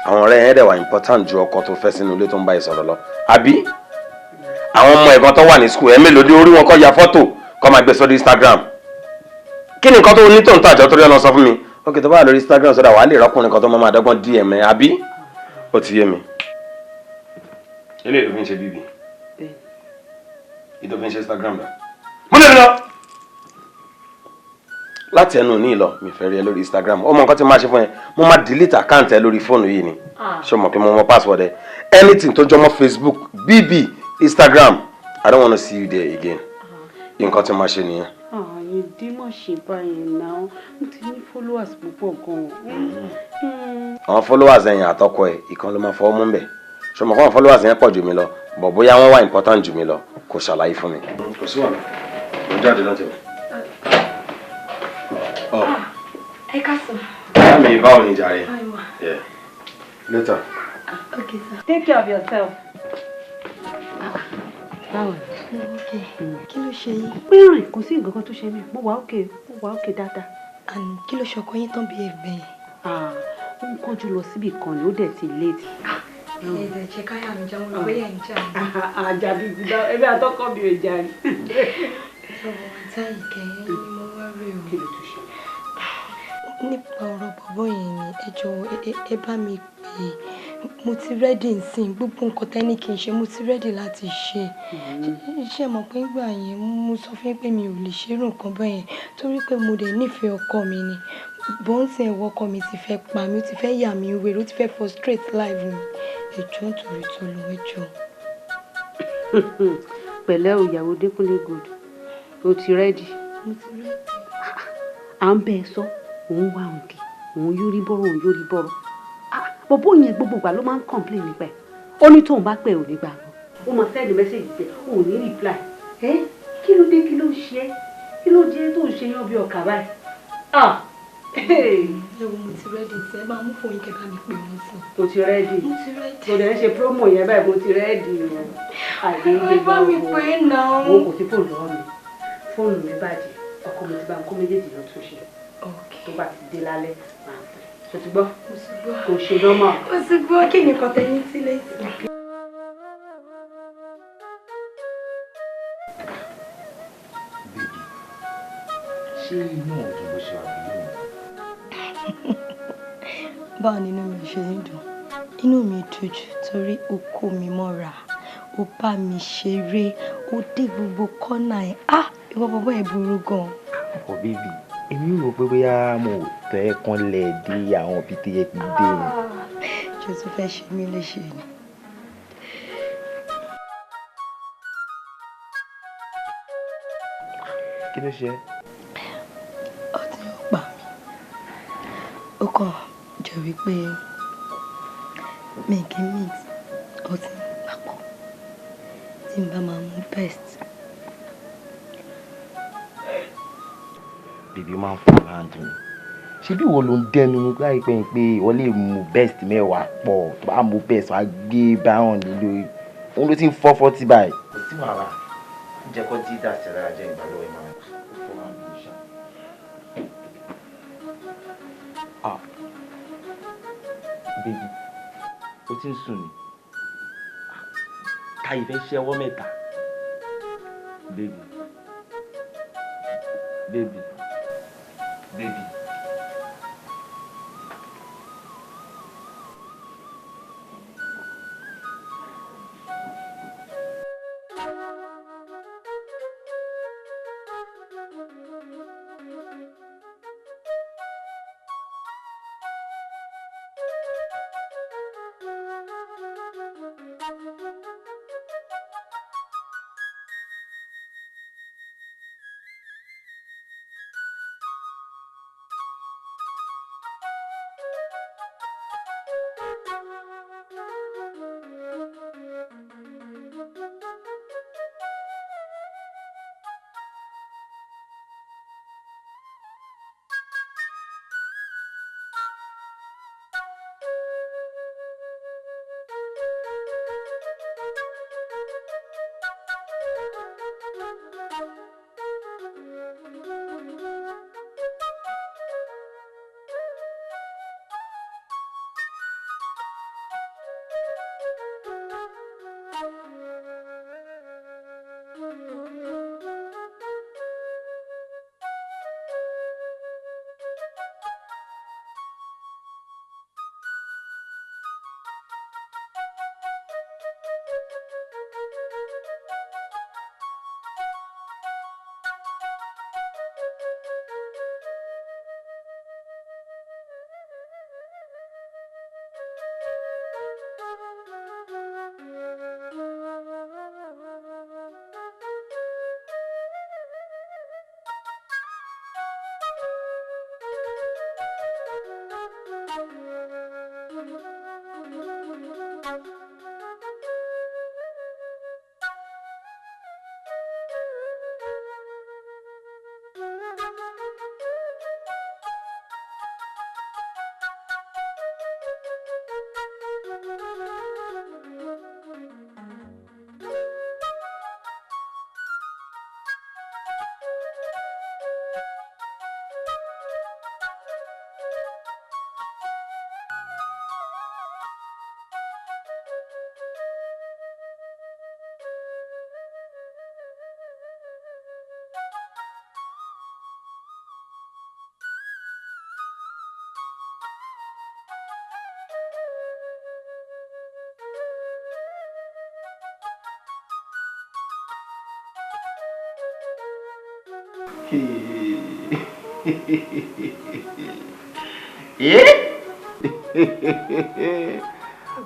Àwọn ọ̀rẹ́ yẹn dẹ̀ wà important ju ọkọ tó fẹ́ sínú ilé tó ń bá ìsọ̀rọ̀ lọ. Àbí? Àwọn ọmọ ẹ̀gbọ́n tó wà ní school ẹ̀ mélòó dé orí wọn kọ́ ya fọ́tò kọ́ máa gbé sórí Instagram. Kí ni nǹkan tó ní tó ń tàjọ́ torí ọ̀nà sọ fún mi? Ok, tó bá wà lórí Instagram sọ́dà wàá lè rọ́kùnrin kan tó máa dọ́gbọ́n DM ẹ, àbí? Ó ti yé mi. Eléyìí ló fi ń ṣe bíbí. Ìdó fi ń ṣe Instagram dà. Mo lè lọ. Láti ẹnu ní ìlọ, mi fẹ́ rí ẹ lórí Instagram. Ó mọ nǹkan tí mo máa ṣe fún ẹ. Mo máa delete account ẹ lórí fóònù yìí ni. Ṣé o mọ̀ pé mo mọ password ẹ? Anything tó jọmọ́ Facebook, BB, Instagram, I don't wanna see you there again. Nǹkan tí mo máa ṣe nìyẹn. Àyìndé má ṣe báyìí náà, mo ti ní followers púpọ̀ gan-an. Àwọn followers ẹ̀yìn àtọkọ ẹ̀ ìkan ló máa fọwọ́ mú bẹ̀. Ṣé o mọ̀ pé àwọn followers yẹn pọ̀ jù mí lọ? Bọ̀ bóyá wọ́n wà important jù mí lọ, kò ṣàlàyé fún mi. Kò sí wàhálà, mo jáde láti rẹ̀. Ẹ káàsán. Ìyá mi báwo ni jàre? Yeah. Later. Okay, sir. Take care of yourself. Báwo ni? Okay. Kí ló ṣe yín? Pẹ́rìn kò sí nǹkan kan tó ṣe mí. Mo wà okay, mo wà okay dáadáa. And kí ló ṣe ọkọ yín tán bí ẹ̀gbẹ́ yẹn? Ah, ó ń kánjú lọ síbì kan ni ó dẹ̀ ti late. Ẹ̀ẹ́dẹ̀ ṣe káyà mi jẹun lọ bóyá ẹ̀ ń jà ní. Àjàbí ti dá ẹbí àtọkọ mi ò jà ní. Ọ̀rọ̀ àti Àyìnkẹ́ ni mo wá rí o. Kí ló tún ṣe? Nípa ọ̀rọ̀ bọ̀bọ̀ yẹn ni ẹ jọ̀wọ́ ẹ bá mi pè é. Mo ti ready nsìn, gbogbo nǹkan tẹ́ ní kí n ṣe mo ti ready láti ṣe. Ṣé mọ̀ pé ìgbà yẹn mo sọ fún yín pé mi ò lè ṣerú nǹkan bẹ́ẹ̀ yẹn torí pé mo dẹ̀ nífẹ̀ẹ́ ọkọ mi ni. Bọ́ǹsì ẹ̀wọ̀ ọkọ mi ti fẹ́ pa mí, ó ti fẹ́ yà mí wèrè, ó ti fẹ́ frustrate life mi. Ẹ jọ̀ọ́ nítorí t'Ọlọ́run, ẹ jọ̀ọ́. Pẹ̀lẹ́ o, ìyàwó Dékúnlé Gold, o ti ready. Mo ti ready. À ń bẹ́ ẹ sọ, òun wá òǹkì, òun yóò rí bọ́rọ̀, òun yóò rí bọ́rọ̀. Bọ̀bọ́ yẹn gbogbo ìgbà ló máa ń complain nípa ẹ̀. Ó ní tóun bá pẹ́ ò ní gbà gbọ́. Ó máa send message tẹ, ò ní reply. Ẹ́ kí ló dé, kí ló ṣe é? Kí ló dé tó ń ṣe yán bí ọkà báyìí? Ẹ wo mo ti ready tí ẹ máa mú fún yín kẹ́ bá mi pè wọ́n sí. O ti ready. Mo ti ready. Mo dẹ̀ ń ṣe promo yẹn báyìí, mo ti ready o. Ẹ bá mi pè é náà. Mo kò sí fóònù lọ́wọ́ mi. Fóònù mi bàjẹ́. Ọkọ mi ti bá ń kó méjèèjì lọ tún ṣe. Tó bá ti dé lálẹ́, màá pè é. Ṣé o ti gbọ́? Mo ti gbọ́. Kò ṣe normal. Mo ti gbọ́. Kí ni nǹkan tẹ ní sílé sí? Baby, ṣé inú ọ̀dùn bó ṣe wà pẹ̀lú mi? Báwo ni inú mi ṣe ń dùn? Inú mi dùn jù torí o kó mi mọ́ra, o bá mi ṣeré, o dé gbogbo kọ́nà ẹ̀. Ah! Ìwọ bọ̀bọ́ ẹ̀ burú gan. Ọ̀ baby, èmi rò pé bóyá mo tẹ́ kanlẹ̀ dé àwọn ibi tó yẹ kí n dé ni. Ṣé o tún fẹ́ ṣe mí léṣe ni? Kí ló ṣe ẹ́? Ọtí ò pa mí. Ó kàn jẹ́ wípé mi kì í mix ọtí papọ̀ tí n bá máa mú best. Bèbí máa ń fọ́ hand mi. Ṣé bí ìwọ ló ń dẹnu láìpẹ́ pé ìwọ lè mu best mẹ́wàá pọ̀ tó bá mu best wàá gbé báwọn lé lórí. Òun ló ti ń fọ́ fọ́tí báyìí. Kò sí wàhálà. Jẹ́ kó jí dà sí ara jẹ́ ìgbà lọ́wọ́ ẹ̀ máa fọ́ hand mi ṣá. Ah. Baby, o ti ń sùn ni. Káyì fẹ́ ṣẹ́wọ́ mẹ́ta. Baby, baby, baby.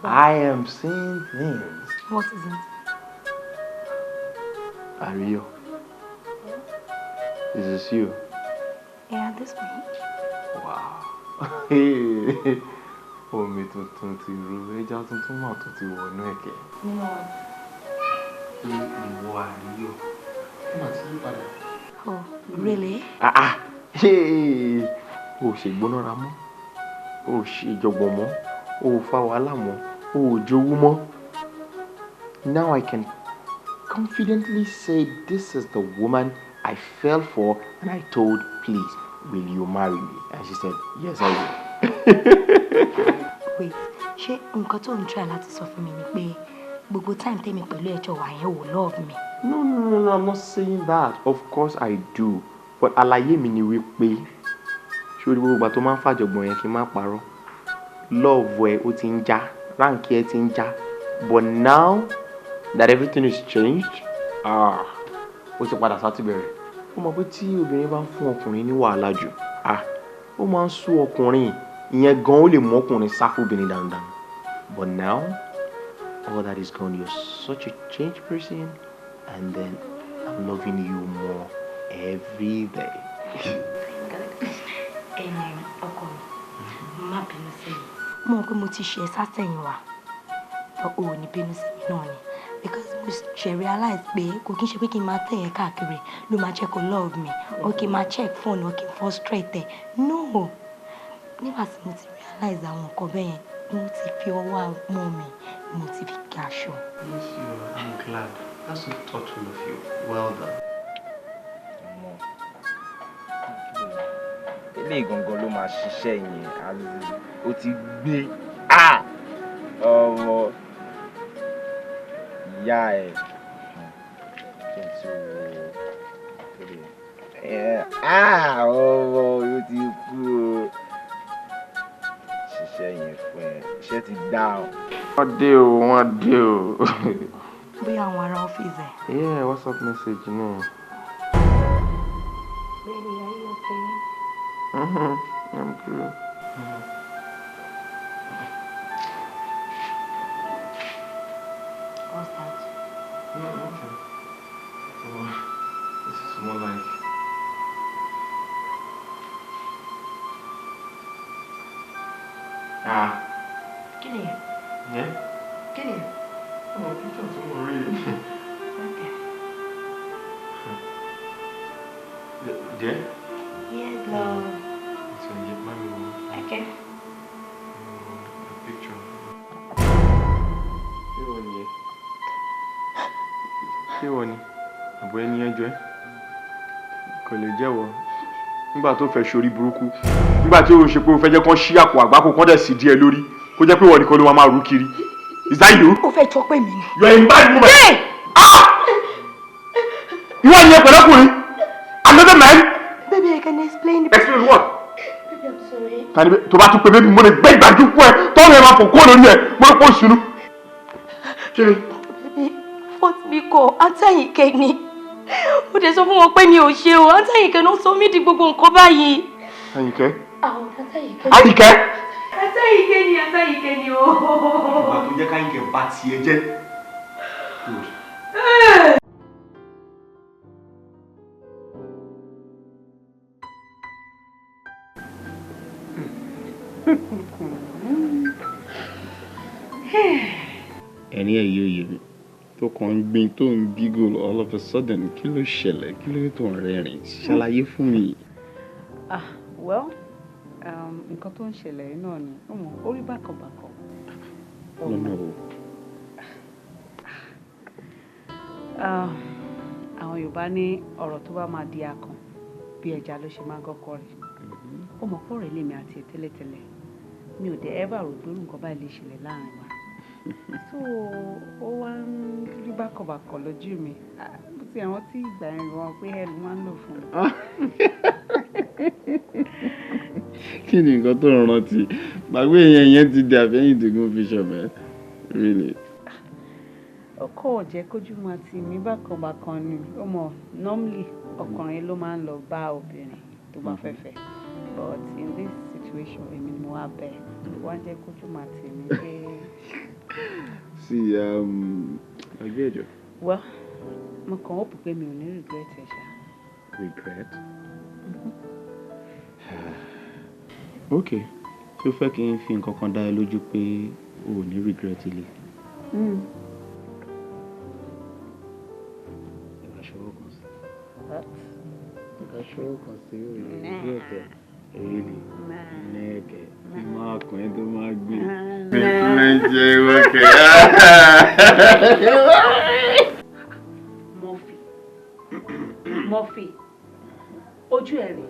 I am seeing things. What is it? Ario. Is this you? Yeah, this me. Wow. Omi tuntun ti ru, ẹja tuntun mà tún ti wọnú ẹ̀kẹ́. No. Ìwọ Ario. Ó mà ti yí padà. Oh, really? Ah ah. Hey. O ṣe gbónára mọ́. O ṣe ìjọ̀gbọ̀n mọ́. O fa wàhálà mọ́. O jowú mọ́. Now I can confidently say this is the woman I fell for and I told, please, will you marry me? And she said, yes, I will. Wait, ṣé nǹkan tó ń try láti sọ fún mi ni pé gbogbo time tèmi pẹ̀lú ẹjọ́ wà yẹn ò love me? No, no, no, no, I'm not saying that. Of course I do. But àlàyé mi ni wípé ṣé orí gbogbo ìgbà tó máa ń fàjọgbọ̀n yẹn kí n má parọ́. Love ẹ ó ti ń já, ránkì ẹ ti ń já. But now that everything is changed, ah, ó ti padà sátìbẹ̀rẹ̀. Ó mọ̀ pé tí obìnrin bá ń fún ọkùnrin ní wàhálà jù, ah, ó máa ń sú ọkùnrin. Ìyẹn gan ó lè mú ọkùnrin sá fún obìnrin dandan. But now, all that is gone. You're such a changed person, and then I'm loving you more every day. Ẹni ọkọ mi, má bínú sí mi. Mo mọ̀ pé mo ti ṣe ẹ sátẹ̀yìn wá, but o ò ní bínú sí mi náà ni. Because mo ṣe realize pé kò kí n ṣe pé kí n máa tẹ̀ ẹ́ káàkiri ló máa jẹ́ kó love me, or kí n máa check phone, or kí n frustrate ẹ. No! Nígbà tí mo ti realize àwọn nǹkan bẹ́ẹ̀ yẹn, mo ti fi ọwọ́ mọ́ mi, mo ti fi gé aṣọ. Yes, you are. I'm glad. That's so thoughtful of you. Well done. Eléyìí gangan ló máa ṣiṣẹ́ yẹn, ó ti gbé. Ìyá ẹ̀ kí n tún wo ọmọ yóò ti kú o. Ṣiṣẹ́ yẹn fún ẹ, iṣẹ́ ti dá o. Wọ́n dé o, wọ́n dé o. Bóyá àwọn ará ọ́fíìsì ẹ̀. Yeah, WhatsApp message náà. Baby, are you okay? Mm-hmm, I'm good. Mm-hmm. What's that? No, nothing. Oh, this is more like. Ah. Kí ni? Yeah? Kí ni? Oh, picture tí mo rí. Okay. Dear? Yes, love. It's a mommy. Okay. The picture. Ṣé wọ́n ni ẹ? Ṣé wọ́n ni? Àbọ̀ ẹni ẹjọ́ ẹ? Kò lè jẹ́wọ́. Nígbà tó fẹ́ ṣorí burúkú. Nígbà tí o ṣe pé o fẹ́ jẹ́ kán ṣí àpò àgbákò kán dẹ̀ sí díẹ̀ lórí. Kó jẹ́ pé ìwọ nìkan ló máa rú kiri. Is that you? Ó fẹ́ jọ pé mi ni. You are a mad woman. Ah! Ìwọ ni ẹ pẹ̀lú ọkùnrin. Another man. Baby, I can explain. Explain what? Baby, I'm sorry. Tani tó bá tún pé baby mo lè gbé ìgbàjú fún ẹ tọ́run ẹ máa fò kúrò lórí ẹ mo lè pọ̀ ìṣúnú. Kí ni? Baby, fault mi kọ́, Aunty Àyìnkẹ́ ni. Ó dẹ̀ sọ fún wọn pé mi ò ṣe o, Aunty Àyìnkẹ́ ló sọ mí di gbogbo nǹkan báyìí. Àyìnkẹ́. Àwọn Aunty Àyìnkẹ́. Àyìnkẹ́. Aunty Àyìnkẹ́ ni, Aunty Àyìnkẹ́ ni o. Ìgbà tó jẹ́ káyìnkẹ́ bá tiẹ̀ jẹ́. Good. Ẹ̀rín ẹ̀ yóò yé mi tó kàn ń gbin tó ń giggle all of a sudden, kí ló ṣẹlẹ̀, kí ló tó ń rẹ́rìn, ṣàlàyé fún mi. Ah, well, nǹkan tó ń ṣẹlẹ̀ náà ni ọmọ orí bákan bákan. Lọ́nà o. Àwọn Yorùbá ní ọ̀rọ̀ tó bá máa di akàn bí ẹja ló ṣe máa ń kọ́kọ́ rẹ̀. Ó mọ̀ pọ̀ rẹ̀ lèmi àti ẹ̀ tẹ́lẹ̀tẹ́lẹ̀, mi ò dẹ̀ ever rò pé irú nǹkan báyìí lè ṣẹlẹ̀ láàrin wa. So ó wá ń rí bákọ̀bàkọ̀ lójú mi. Mo ti rántí ìgbà yẹn gan pé ẹnu máa ń lò fún mi. Kí ni nǹkan tó ń rántí? Gbàgbé yẹn, yẹn ti di àfẹ́yìn tìgún fi ṣọ̀bẹ. Really? Ó kọ̀ jẹ́ kójú máa tì mí bákanbákan ni. Ó mọ̀, normally ọkùnrin ló máa ń lọ bá obìnrin tó bá fẹ́ fẹ́. But in this situation, èmi ni mo wá bẹ̀. Ó wá jẹ́ kójú máa tì mí pé. See, gbàgbé ẹ̀jọ̀. Well, mo kàn hope pé mi ò ní regret ẹ̀ ṣá. Regret? Okay. Ṣé o fẹ́ kí n fi nǹkan kan dá ẹ lójú pé o ò ní regret ilé? Ìbáṣọwọ́ kan sí. What? Ìbáṣọwọ́ kan sí o lè regret ẹ̀. Really? Nẹ́ẹ̀kẹ́. Tí máa kàn ẹ́ tó máa gbé. Kí ló ń jẹ ìwọ kẹ̀? Murphy. Murphy. Ojú ẹ̀ rè.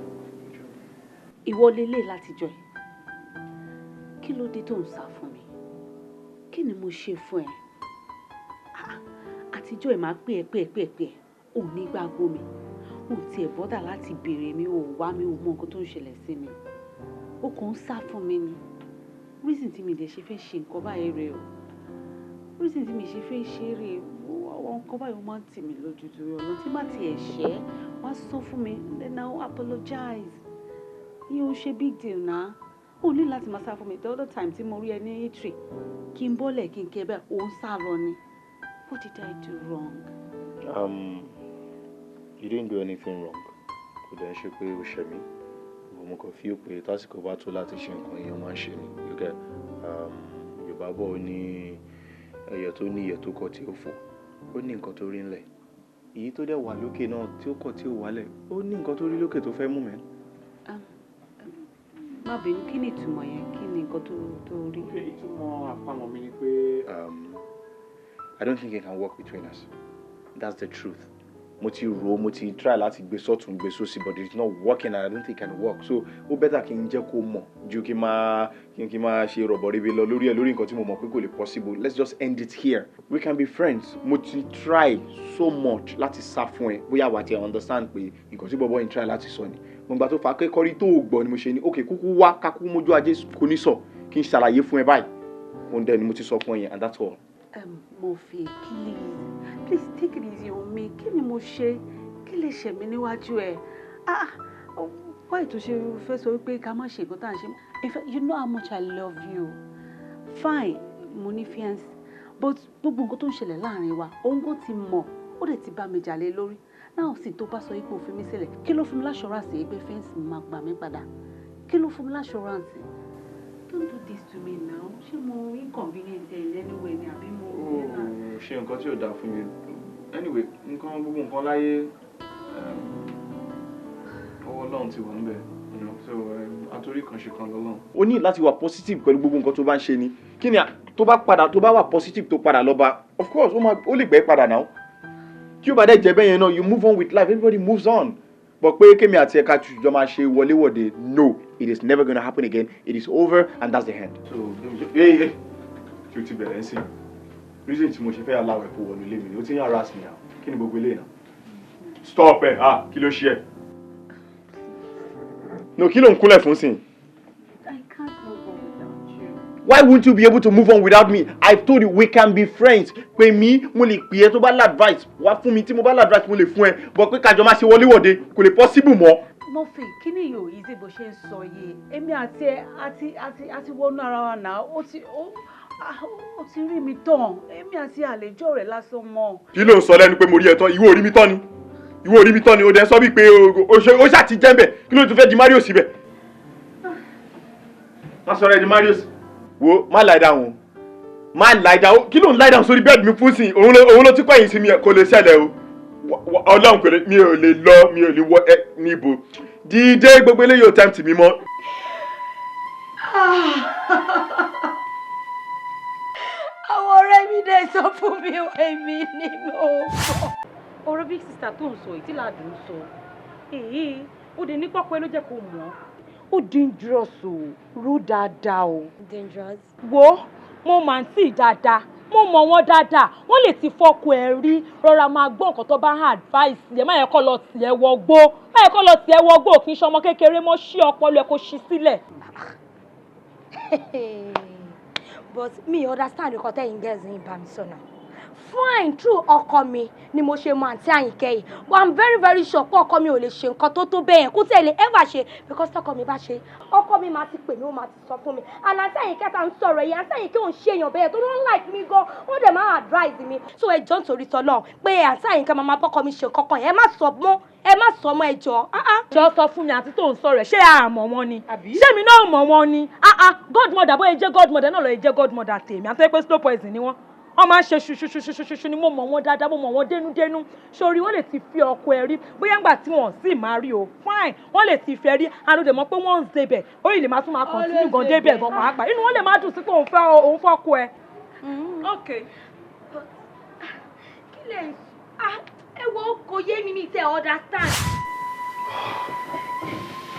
Ìwọ lélẹ̀ látijọ́ ẹ̀. Kí ló dé tó ń sá fún mi? Kí ni mo ṣe fún ẹ? Àtijọ́ ẹ̀ máa pè ẹ́ pè ẹ́ pè ẹ́ pè ẹ́. Ò ní gbàgbọ́ mi. Ò tiẹ̀ bọ́dà láti béèrè mi, ò wá mi, ò mọ nǹkan tó ń ṣẹlẹ̀ sí mi. Ó kàn ń sá fún mi ni. Reason tí mi dẹ̀ ṣe fẹ́ ṣe nǹkan báyìí rèé o. Reason tí mi ṣe fẹ́ ṣe rèé o. Àwọn nǹkan báyìí ó máa ń tì mí lójú torí Ọlọ́run. Tí má tiẹ̀ ṣẹ́, wá sọ fún mi, then I will apologize. Ìyẹn ò ṣe big deal náà. Ó ní láti máa sá fún mi. The other time tí mo rí ẹ ní eatery, kí n bọ́lẹ̀ kí n kí ẹ bẹ́ẹ̀, ò ń sá lọ ni. What did I do wrong? You didn't do anything wrong. Kò dẹ̀ ń ṣe pé o ṣẹ̀ mí. Mo kàn feel pé tásìkò bá tó láti ṣe nǹkan, èèyàn máa ń ṣe ni. You get, Yorùbá bọ̀, ó ní ẹyẹ tó ní ìyẹ́ tó kọ̀ tí ó fò. Ó ní nǹkan tó rí ńlẹ̀. Èyí tó dẹ̀ wà lókè náà tí ó kọ̀ tí ó wálẹ̀, ó ní nǹkan tó rí lókè tó fẹ́ mú mẹ́. Má bínú, kí ni ìtumọ̀ yẹn? Kí ni nǹkan tó rí? Ìtumọ̀ àpamọ̀ mi ni pé I don't think it can work between us. That's the truth. Mo ti rò ó, mo ti try láti gbé sọ́tún, gbé sósì, but it's not working and I don't think it can work. So ó better kí n jẹ́ kó mọ̀ ju kí n máa ṣe rọ̀bọ̀rẹ́bẹ lọ lórí ẹ̀, lórí nǹkan tí mo mọ̀ pé kò lè possible. Let's just end it here. We can be friends. Mo ti try so much láti sá fún ẹ, bóyá wà á ti understand pé nǹkan tí bọ̀bọ̀ yìí try láti sọ ni. Mo gbà tó fà á kékọ́rí tó o gbọ́ ni mo ṣe ní ok, kúkú wá kákú mójú ajé kò ní sọ kí n ṣàlàyé fún ẹ báyìí. Òun dẹ̀ ni mo ti sọ fún ẹ yẹn, and that's all. Murphy, please, please take it easy on me. Kí ni mo ṣe? Kí lè ṣe mí níwájú ẹ? Ah, why tó ṣe fẹ́ sọ wípé ká má ṣe nǹkan tá à ń ṣe? In fact, you know how much I love you. Fine, mo ní fiancé, but gbogbo nǹkan tó ń ṣẹlẹ̀ láàrin wa, òun kò ti mọ̀, ó dẹ̀ ti bá mi jà lé lórí. Náà sì tó bá sọ wípé ó fi mí sílẹ̀, kí ló fún mi l'assurance pé fiancé mi máa gbà mí padà? Kí ló fún mi l'assurance? Don't do this to me now. Ṣé mo inconvenient ẹ in any way ni, àbí mo? Ó ṣe nǹkan tí ò dáa fún mi. Anyway, nǹkan gbogbo nǹkan láyé, ọwọ́ Ọlọ́run ti wà níbẹ̀, so àtòrí kan ṣe kan lọ́lọ́run. O ní láti wà positive pẹ̀lú gbogbo nǹkan tó bá ń ṣe ni. Kí ni tó bá padà, tó bá wà positive, tó padà lọ́ba, of course ó máa, ó lè gbẹ́ padà náà. Tí ó bá dẹ̀ jẹ́ bẹ́ẹ̀ yẹn náà, you move on with life. Everybody moves on. But pé kémi àti ẹ̀ka jọ máa ṣe wọléwọ̀de, no, it is never gonna happen again. It is over and that's the end. So hey, hey, kí o ti bẹ̀rẹ̀ ń sìn, reason tí mo ṣe fẹ́ allow ẹ̀ kó wọnú ilé mi ni ó ti ń harass me now. Kí ni gbogbo eléyìí náà? Stop ẹ̀. Ah, kí ló ṣe ẹ́? No, kí ló ń kúnlẹ̀ fún sìn? I can't move on without you. Why won't you be able to move on without me? I've told you we can be friends. Pè mí, mo lè pè ẹ́. Tó bá lá advice wá fún mi, tí mo bá lá advice, mo lè fún ẹ. But pé kájọ máa ṣe wọléwọ̀de, kò lè possible mọ́. Murphy, kí ni yóò easy bó ṣe ń sọ yìí? Èmi àti ẹ àti wọnú ara wa náà, ó ti rí mi tán. Èmi àti àlejò rẹ̀ lásán mọ́. Kí ló ń sọ lẹ́nu pé mo rí ẹ tán? Ìwọ ò rí mi tán ni, ìwọ ò rí mi tán ni. Ó dẹ̀ sọ bíi pé o ṣáà ti jẹ́ ń bẹ̀. Kí ló tún fẹ́ di Mario síbẹ̀? Má sọ̀rọ̀ ẹ di Mario. Wo, má lie down o, má lie down. Kí ló ń lie down sórí bed mi fún sí? Òun ló ti kọ̀yìn sí mi. Kò lè ṣẹlẹ̀ o. Ọlọ́run kò lè, mi ò lè lọ, mi ò lè wọ ẹ níbo. Dídé, gbogbo eléyìí ò tempt mi mọ́. Àwọn ọ̀rẹ́ mi dẹ̀ sọ fún mi, èmi ni mo bọ̀. Ọ̀rọ̀ big sister tó ń sọ yìí tí ládùn ń sọ èyí, ó dé ní pọ́pọ́ ló jẹ́ kó mọ̀ ọ́. Ó dangerous o, ró dáadáa o. Dangerous. Wo, mo máa ń tì dáadáa, mo mọ̀ wọ́n dáadáa. Wọ́n lè ti fọ́kọ ẹ̀ rí. Rọra máa gbọ́ nǹkan tó bá ń advice ẹ̀. Má yẹ kó lọ tì ẹ́ wọgbó, má yẹ kó lọ tì ẹ́ wọgbó. Kì í ṣe ọmọ kékeré mọ́. Ṣí ọpọlọ ẹ kó ṣí sílẹ̀. But me understand nǹkan tẹ́yìn girls yìí bá mi sọ náà. Fine, true, ọkọ mi ni mo ṣe mọ àǹtí Àyìnkẹ́ yìí, but I'm very very sure pé ọkọ mi ò lè ṣe nǹkan tó tó bẹ́ẹ̀ kó tẹ̀lé ever ṣe, because tọkọ mi bá ṣe, ọkọ mi máa ti pè mí, ó máa ti sọ fún mi. And àǹtí Àyìnkẹ́ tá ń sọ̀rọ̀ yìí, àǹtí Àyìnkẹ́ ò ń ṣe èèyàn bẹ́ẹ̀ tó don't like mi gan. Ó dẹ̀ máa advise mi. So ẹ jọ̀ọ́, nítorí tọ́lọ́ pé àǹtí Àyìnkẹ́ máa máa bọ́kọ mi ṣe nǹkan kan yẹn, ẹ má sọ mọ́, ẹ má sọ mọ́, ẹ jọ̀ọ́. Ah, ah. Jọ sọ fún mi, àǹtí tó ń sọ̀rọ̀ ẹ̀, ṣé àmọ̀ wọn ni? Ṣé mi náà mọ̀ wọn ni? Ah ah, godmother bóyá jẹ́ godmother náà lọ jẹ́ godmother tèmi, àti pé slow poison ni wọ́n. Wọ́n máa ń ṣe ṣuṣuṣuṣuṣu ni. Mo mọ̀ wọ́n dáadáa, mo mọ̀ wọ́n dénúdénú. Sórí, wọ́n lè ti fi ọkọ ẹ rí, bóyá ńgbà tí wọ́n sì máa rí o. Fine, wọ́n lè ti fẹ́ rí, àlódé mọ̀ pé wọ́n ń zebẹ̀. Ó yìí lè máa tún máa continue gan débẹ̀ gan pàápàá. Inú wọn lè má dùn sí pé òun fẹ́ òun fọ́kọ ẹ. Ok. Kí lè ah, ẹ wo, kò yé mi, mi tẹ understand.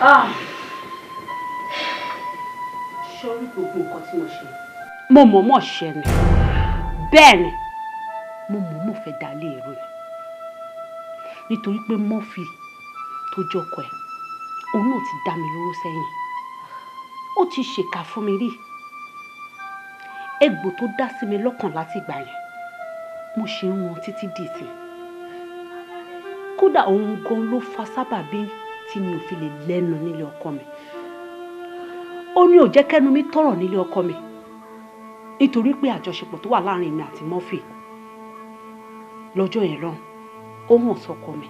Ah. Sọrí gbogbo nǹkan tí mo ṣe, mo mọ̀ọ́mọ̀ ṣe ni. Bẹ́ẹ̀ ni, mo mọ̀ọ́mọ̀ fẹ́ dá lé èrò ni, nítorí pé Murphy tó jọkọ ẹ̀, òun náà ti dá mi lóró sẹ́yìn. Ó ti ṣèkà fún mi rí. Egbò tó dá sí mi lọ́kàn láti ìgbà yẹn, mo ṣe ń wọn títí dìsín. Kódà òun gan ló fa sábàbí tí mi ò fi lè lẹ́nu nílé ọkọ mi. Ó ní ò jẹ́ kẹ́nu mi tọ̀rọ̀ nílé ọkọ mi, nítorí pé àjọṣepọ̀ tó wà láàrin mi àti Murphy lọ́jọ́ yẹn lọ́hùn, ó hàn sọ́kọ mi.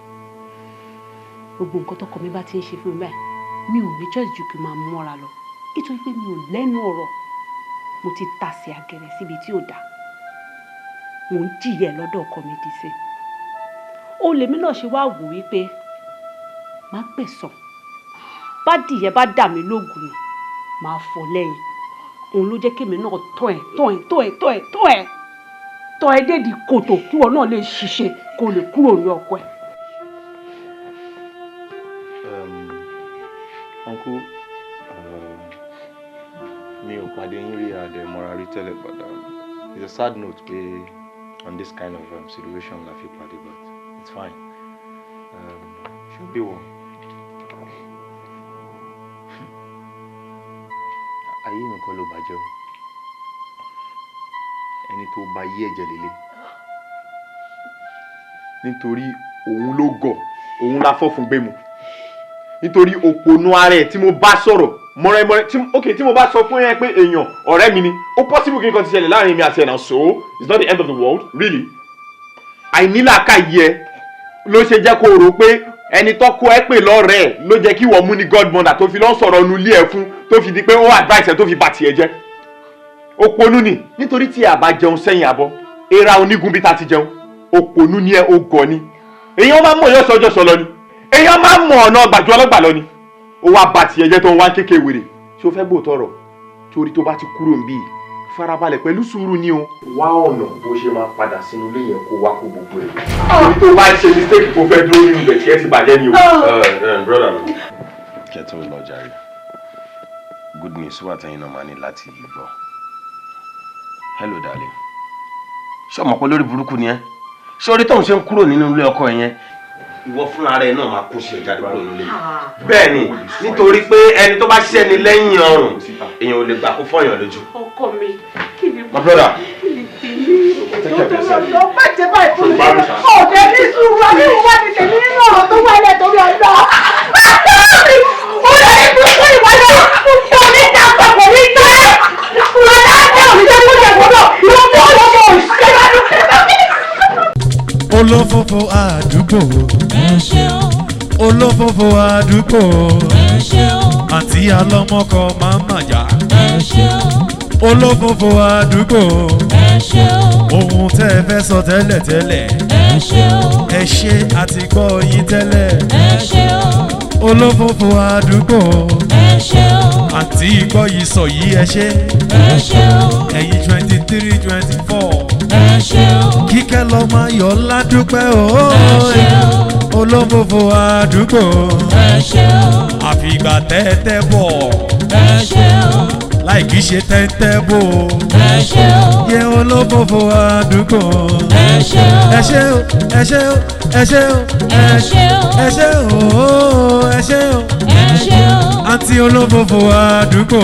Gbogbo nǹkan tọkọ mi bá ti ń ṣe fún mi báyìí, mi ò ní choice ju kí n máa mọ́ra lọ, nítorí pé mi ò lẹ́nu ọ̀rọ̀. Mo ti tasẹ̀ àgẹ̀rẹ̀ síbi tí ò dáa, mò ń jìyà ẹ̀ lọ́dọ̀ ọkọ mi dì sí. Ó lèmi náà ṣe wá wò wípé má gbẹ̀san. Bá dìyẹ bá dà mí lóògùn nù, máa fọ lẹ́yìn. Òun ló jẹ́ kémi náà tọ́ ẹ̀, tọ́ ẹ̀, tọ́ ẹ̀, tọ́ ẹ̀, tọ́ ẹ̀, tọ́ ẹ dédi kòtò, kí wọn náà lè ṣiṣẹ́ kó lè kúrò ní ọkọ ẹ̀. Pàdé yín rí àdẹ mọ́ra rí tẹ́lẹ̀, but it's a sad note pé on this kind of situation la fi pàdé, but it's fine. Ṣé bí wọ? Ayé mi kọ́ ló bàjẹ́ o. Ẹni tó bá yí ẹ̀jẹ̀ lélẹ̀. Nítorí òun ló gọ̀, òun la fọ́ fún gbẹ̀mú. Nítorí òpònú ara ẹ̀ tí mo bá sọ̀rọ̀ mọ́rẹ́mọ́rẹ́ tí ok tí mo bá sọ fún yẹn pé èèyàn ọ̀rẹ́ mi ni, ó possible kí nǹkan ti ṣẹlẹ̀ láàrin mi àti ẹ̀ náà, so it's not the end of the world really. Àìnílàákàyè ẹ ló ṣe jẹ́ kó rò pé ẹni tó kó ẹ pè lọ́rẹ̀ẹ́ ló jẹ́ kí wọ́n mú ní godmother tó fi lọ́ sọ̀rọ̀ nu ilé ẹ fún, tó fi di pé ó advice ẹ tó fi bà tiẹ̀ jẹ́. Òpònú ni, nítorí tí a bá jẹun sẹ́yìn abọ́ era onígun bí ta ti jẹun. Òpònú ni ẹ, ó gọ̀ ni. Èèyàn máa ń mọ̀ yọ̀sọ̀jọ̀sọ̀ lọ ni, èèyàn máa ń mọ̀ ọ̀nà gbàjú ọlọ́gbà lọ ni. Ó wá bà tiẹ̀ jẹ́ tó ń wá kékeré wèrè. Ṣé o fẹ́ gbóòótọ́ ọ̀rọ̀? Torí tó bá ti kúrò níbí, farabalẹ̀ pẹ̀lú sùúrù ni o. Wá ọ̀nà bó ṣe máa padà sínú ilé yẹn kó wá kó gbogbo ẹ̀. Torí tó bá ṣe mistake kó fẹ́ dúró nínú ibẹ̀ tí ẹ ti bàjẹ́ ni o. Brother mi, kẹ́ tó lọ jàre, good news wà tẹ́yìn náà máa ní láti gbọ́. Hello darling, ṣé o mọ̀ pé lórí burúkú ni ẹ́? Ṣé orí tóun ṣe ń kúrò nínú ilé ọkọ yẹn, ìwọ fúnra rẹ náà máa kó ṣe jáde kúrò nílé? Bẹ́ẹ̀ ni, nítorí pé ẹni tó bá ṣẹ́ni lẹ́yìn ọrùn, èèyàn ò lè gbà kó fọyàn lójú. Ọkọ mi, kí ni My brother. Kí ni tèmi? Take care of yourself. Lọ bàjẹ́ báyìí fún mi. Ọ̀dẹ ní sùúrù, àbí wà ní tèmi nínú ọ̀rọ̀ tó wà ilẹ̀ torí ọ̀dọ́. Ó lè ní kúkú ìwà náà, kò ní ta kò ní ta. Olófófó àdúgbò, olófófó àdúgbò, àǹtí alọ́mọkọ máa mà yá. Olófófó àdúgbò, ohun tẹ́ ẹ fẹ́ sọ tẹ́lẹ̀tẹ́lẹ̀, ẹ ṣe àti gbọ́ yín tẹ́lẹ̀. Olófófó àdúgbò, àǹtí gbọ́ yìí sọ yìí, ẹ ṣe. Ẹ̀yin 23, 24, kíkẹ́ lọ́mọ ayọ̀ ládùúpẹ́ o. Olófófó àdúgbò, àfìgbà tẹ́tẹ́ bọ̀ láì kìí ṣe tẹ́tẹ́ bò yẹ. Olófófó àdúgbò, ẹ ṣé o, ẹ ṣé o, ẹ ṣé o, ẹ ṣé o, ẹ ṣé o, àǹtí olófófó àdúgbò.